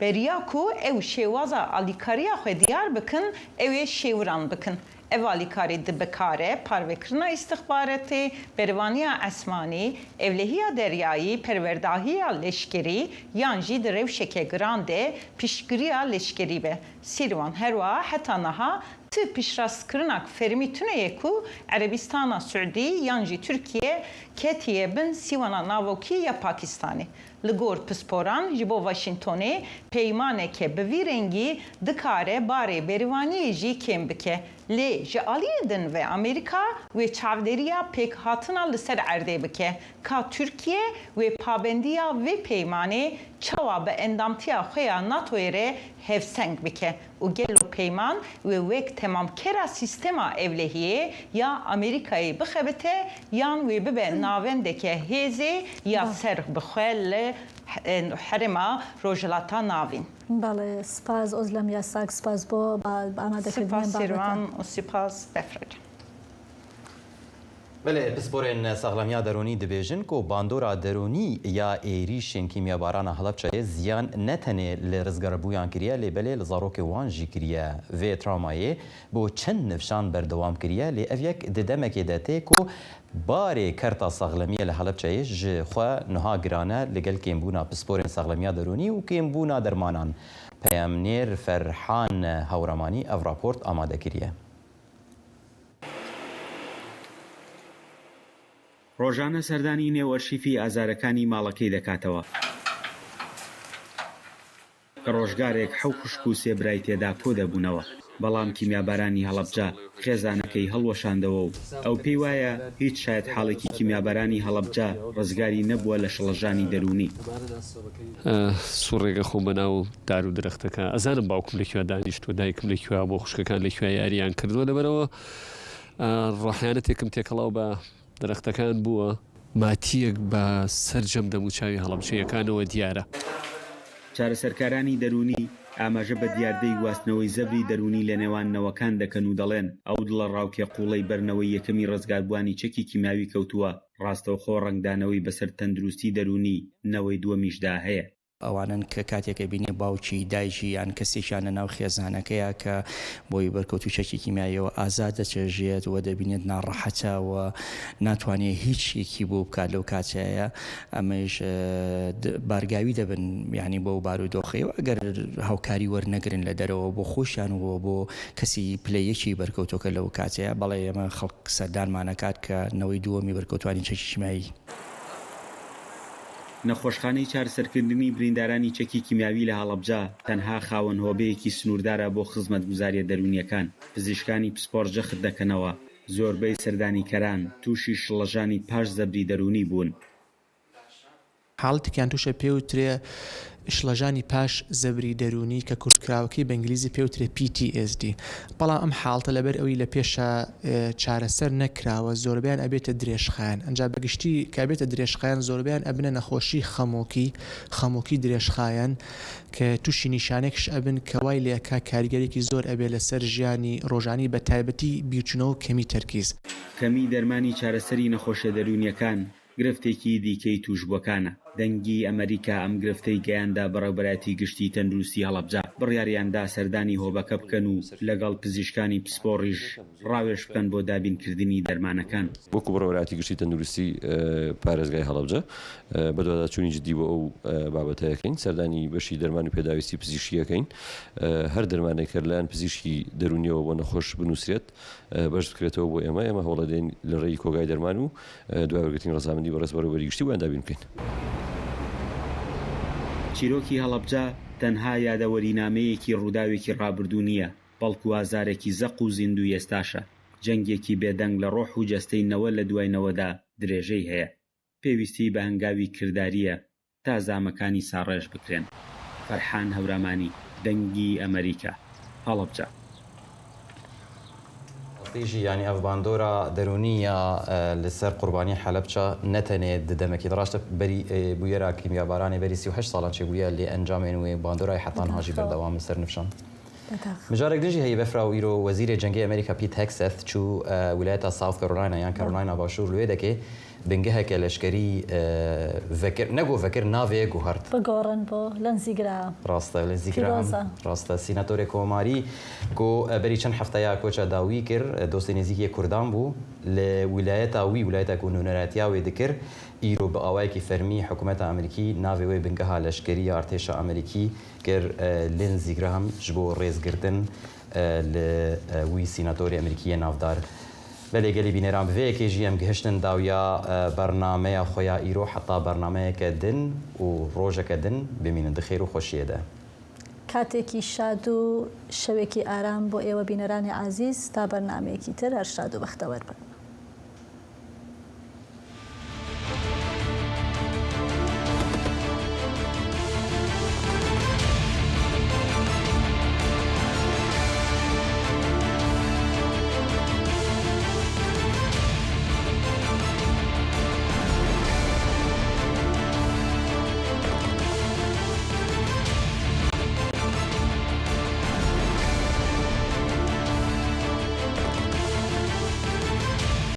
Beriya ku ew şêwaza alîkariya xwe diyar bikin, ew ê şêwiran bikin. Ev alîkarî di bi kare parvekirina îstixbaratê, berevaniya esmanî, ewlehiya deryayî, perwerdahiya leşkerî yan jî di rewşeke giran de piştgiriya leşkerî be. Sîrvan, herwiha heta niha ti piştrastkirinak fermî tune ye ku Erebistana Siûdî yan jî Tirkiye ketiye bin sîwana navokî ya Pakistanê. Li gor pisporan, ji bo Washingtonê peymaneke bi vî rengî dikare barê bêrivaniyê jî kêm bike. Lê ji aliyê din ve Amerîka wê çavdêriya pêkhatina li ser erdê bike, ka Tirkiye wê pabendiya vê peymanê çawa bi endamtiya xwe ya NATOyê re hevseng bike û gelo peyman wê wek temamkera sîstema ewlehiyê ya Amerîkayê bixebite yan wê bibe navendeke hêzê ya ser bi xwe li he-, herêma Rojhilata Navîn. Belê, spas Ozlem Yasak, spas bo ba-, amadekirina Spas Sîrvan û spas Befra can. Belê, pisporên saxlemiya derûnî dibêjin ku bandora derûnî ya êrîşên kîmyabarana Helebçeyê ziyan ne tenê li rizgarbûyan kiriye, lê belê li zarokê wan jî kiriye. Vê trawmayê bo çend nifşan berdewam kiriye, lê ev yek di demekê de tê ku barê kerta saxlemiyê li Helebçeyê ji xwe niha giran e, li gel kêmbûna pisporên saxlemiya derûnî û kêmbûna dermanan. Peyamnêr Ferhan Hewramanî ev raport amade kiriye. ڕۆژانە سەردانی نێو ئەرشیفی ئازارەکانی ماڵەکەی دەکاتەوە، کە ڕۆژگارێک حەو خوشک و سێ برای تێدا کۆ دەبوونەوە، بەڵام کیمیابارانی هەڵەبجە خێزانەکەی هەڵوەشاندەوە و ئەو پێی وایە هیچ شایەت حاڵێکی کیمیابارانی هەڵەبجە ڕزگاری نەبووە لە شڵەژانی دەروونی. ئە، سوڕێگە خۆم بە ناو دار و درەختەکە. ئەزانم باوکم لە کوێ دانیشتووە، دایکم لە کوێ بۆ خوشکەکان لە کوێ یاریان کردووە. لەبەرەوە، ئە، ڕۆحیانەتێکم تێکەڵاو بە درەختەکان بووە. ماتیەک بە سەرجەم دەموچاوی هەڵەبجەیەکانەوە دیارە. چارەسەرکارانی دەروونی ئاماژە بە دیاردەی گواستنەوەی زەبری دەروونی لە نێوان نەوەکان دەکەن و دەڵێن، ئەو دڵە ڕاوکێ قوڵەی بەر نەوەی یەکەمی ڕزگاربووانی چەکی کیماوی کەوتووە، ڕاستەوخۆ ڕەنگدانەوەی بەسەر تەندروستی دەروونی نەوەی دووەمیشدا هەیە. ئەوانن کە کاتێک ئەبینێ باوکی، دایکی یان کەسێکیان لە ناو خێزانەکەیە کە بۆی بەرکەوتوو چەکی کیمیاییەوە ئازار دەچێژێت و دەبینێت ناڕەحەتە و ناتوانێت هیچ شتێکی بۆ بکات لەو کاتەیە. ئەمەش، ئە، د-، بارگاوی دەبن، یعنی، بەو بارودۆخەیە و ئەگەر هاوکاری وەرنەگرن لە دەرەوە بۆ خۆشیان و بۆ کەسی پلە یەکی بەرکەوتۆکە لەو کاتەیە، بەڵێ ئێمە خەڵک سەردانمانەکات کە نەوەی دووەمی بەرکەوتوانی چەکی کیمیایی. نەخۆشخانەی چارەسەرکردنی بریندارانی چەکی کیمیاوی لە هەڵەبجە تەنها خاوەن هۆبەیەکی سنووردارە بۆ خزمەتگوزاریە دەروونیەکان. پزیشکانی پسپۆڕ جەخت دەکەنەوە، زۆربەی سەردانیکەران تووشی شڵەژانی پاش زەبری دەروونی بوون. حاڵەتێکیان تووشە پێوترێ شڵەژانی پاش زەبری دەروونی کە کورتکراوەکەی بە ئینگلیزی پێوترێ پی تی ئێس دی. بەڵام ئەم حاڵەتە لەبەر ئەوەی لە پێشە، ئێ، چارەسەر نەکراوە، زۆربەیان ئەبێتە درێژخایەن. ئەنجا بەگشتی کە ئەبێتە درێژخایەن، زۆربەیان ئەبنە نەخۆشی خەمۆکی، خەمۆکی درێژخایەن کە تووشی نیشانێکش ئەبن کە وای لێکا کاریگەرێکی زۆر ئەبێ لەسەر ژیانی ڕۆژانی، بە تایبەتی بیرچوونەوە و کەمی تەرکیز. کەمی دەرمانی چارەسەری نەخۆشە دەروونیەکان گرفتێکی دیکەی تووشبووەکانە. دەنگی ئەمریکا ئەم گرفتەی گەیاندا بە ڕێوبەرایەتی گشتی تەندروستی هەڵەبجە. بڕیاریاندا سەردانی هۆبەکە بکەن و لەگەڵ پزیشکانی پسپۆڕیش ڕاوێژ بکەن بۆ دابینکردنی دەرمانەکان. وەکو بڕەوەراتی گشتی تەندروستی، ئە، پارێزگای هەڵەبجە، ئە، بە دواداچوونی جدی بۆ ئەو، ئە، بابەتەکەین. سەردانی بەشی دەرمان و پێداویستی پزیشکیەکەین. ئە، هەر دەرمانێک کە لەلایەن پزیشکی دەرونیەوە بۆ نەخۆش بنووسرێت، ئە، بەرز بکرێتەوە بۆ ئێمە. ئێمە هەوڵەدەین لە ڕێی کۆگای دەرمان و، ئە، دوای وەرگرتنی ڕەزامەندی بەڕێز بەڕێوەبەری گشتی بۆیان دابین بکەین. چیرۆکی هەڵەبجە تەنها یادەوەرینامەیەکی ڕووداوێکی ڕابردوو نییە، بەڵکو ئازارێکی زەق و زیندوی ئێستاشە. جەنگێکی بێدەنگ لە ڕۆح و جەستەی نەوە لە دوای نەوەدا درێژەی هەیە. پێویستی بە هەنگاوی کرداریە تا زامەکانی ساڕێژ بکرێن. فەرحان هەورامانی، دەنگی ئەمریکا، هەڵەبجە. ڕاستیژی، یعنی، ئەڤ باندۆرا دەرونی یا، ئە، لەسەر قوربانی حەلەبچە نەتەنێ ددەمەکی دڕاشتە بەری، ئێ، بویەرا کیمیابارانی بەری سی و هەشت ساڵان چێ بویە لێ ئەنجامێن وێ باندۆرای حەتان هاژی بەردەوام لەسەر نفشان. مجارێک دژی هەیە بەفرا و ئیرۆ وەزیرێ جەنگی ئەمریکا پیت هەکسەت چوو، ئە، ویلایەتا ساوت کارۆلاینایان کارۆلاینا باشوور لێ دەکێ بنگەهەکە لەشکەری، ئە، ڤەکر، نەگۆ ڤەکر ناوێ گوهرد. بگۆڕن بۆ لەنزی گرام. ڕاستە، لەنزی گرام. پیرۆزە. ڕاستە، سیناتۆرێ کۆماری کو، ئە، بەری چەند هەفتەیە کۆچە داوی کرد، ئە، دۆستێ نێزیکیە کوردان بوو لە ویلایەتا وی، ویلایەتا کو نونەراتیا وێ دکر، ئیرۆ بە ئاوایەکی فەرمی حکوومەتە ئەمریکی ناوێ وێ بنگەها لەشکری یا ئەرتێشە ئەمریکی کر، ئە، لێنزی گرام، ji bo rêzgirtin، ئە، li، ئە، wî sînatorê Amerîkî yê navdar. Belê gelî bîneran, bi vê yekê jî em gihiştin dawiya e, bernameya xwe ya îro. Heta bernameyeke din û rojeke din bimînin di xêr û xweşiyê de. کاتێکی شاد و شەوێکی ئارام بۆ ئێوە بینەرانی عزیز، تا بەرنامەیەکی تر هەر شاد و بەختەوەر بن.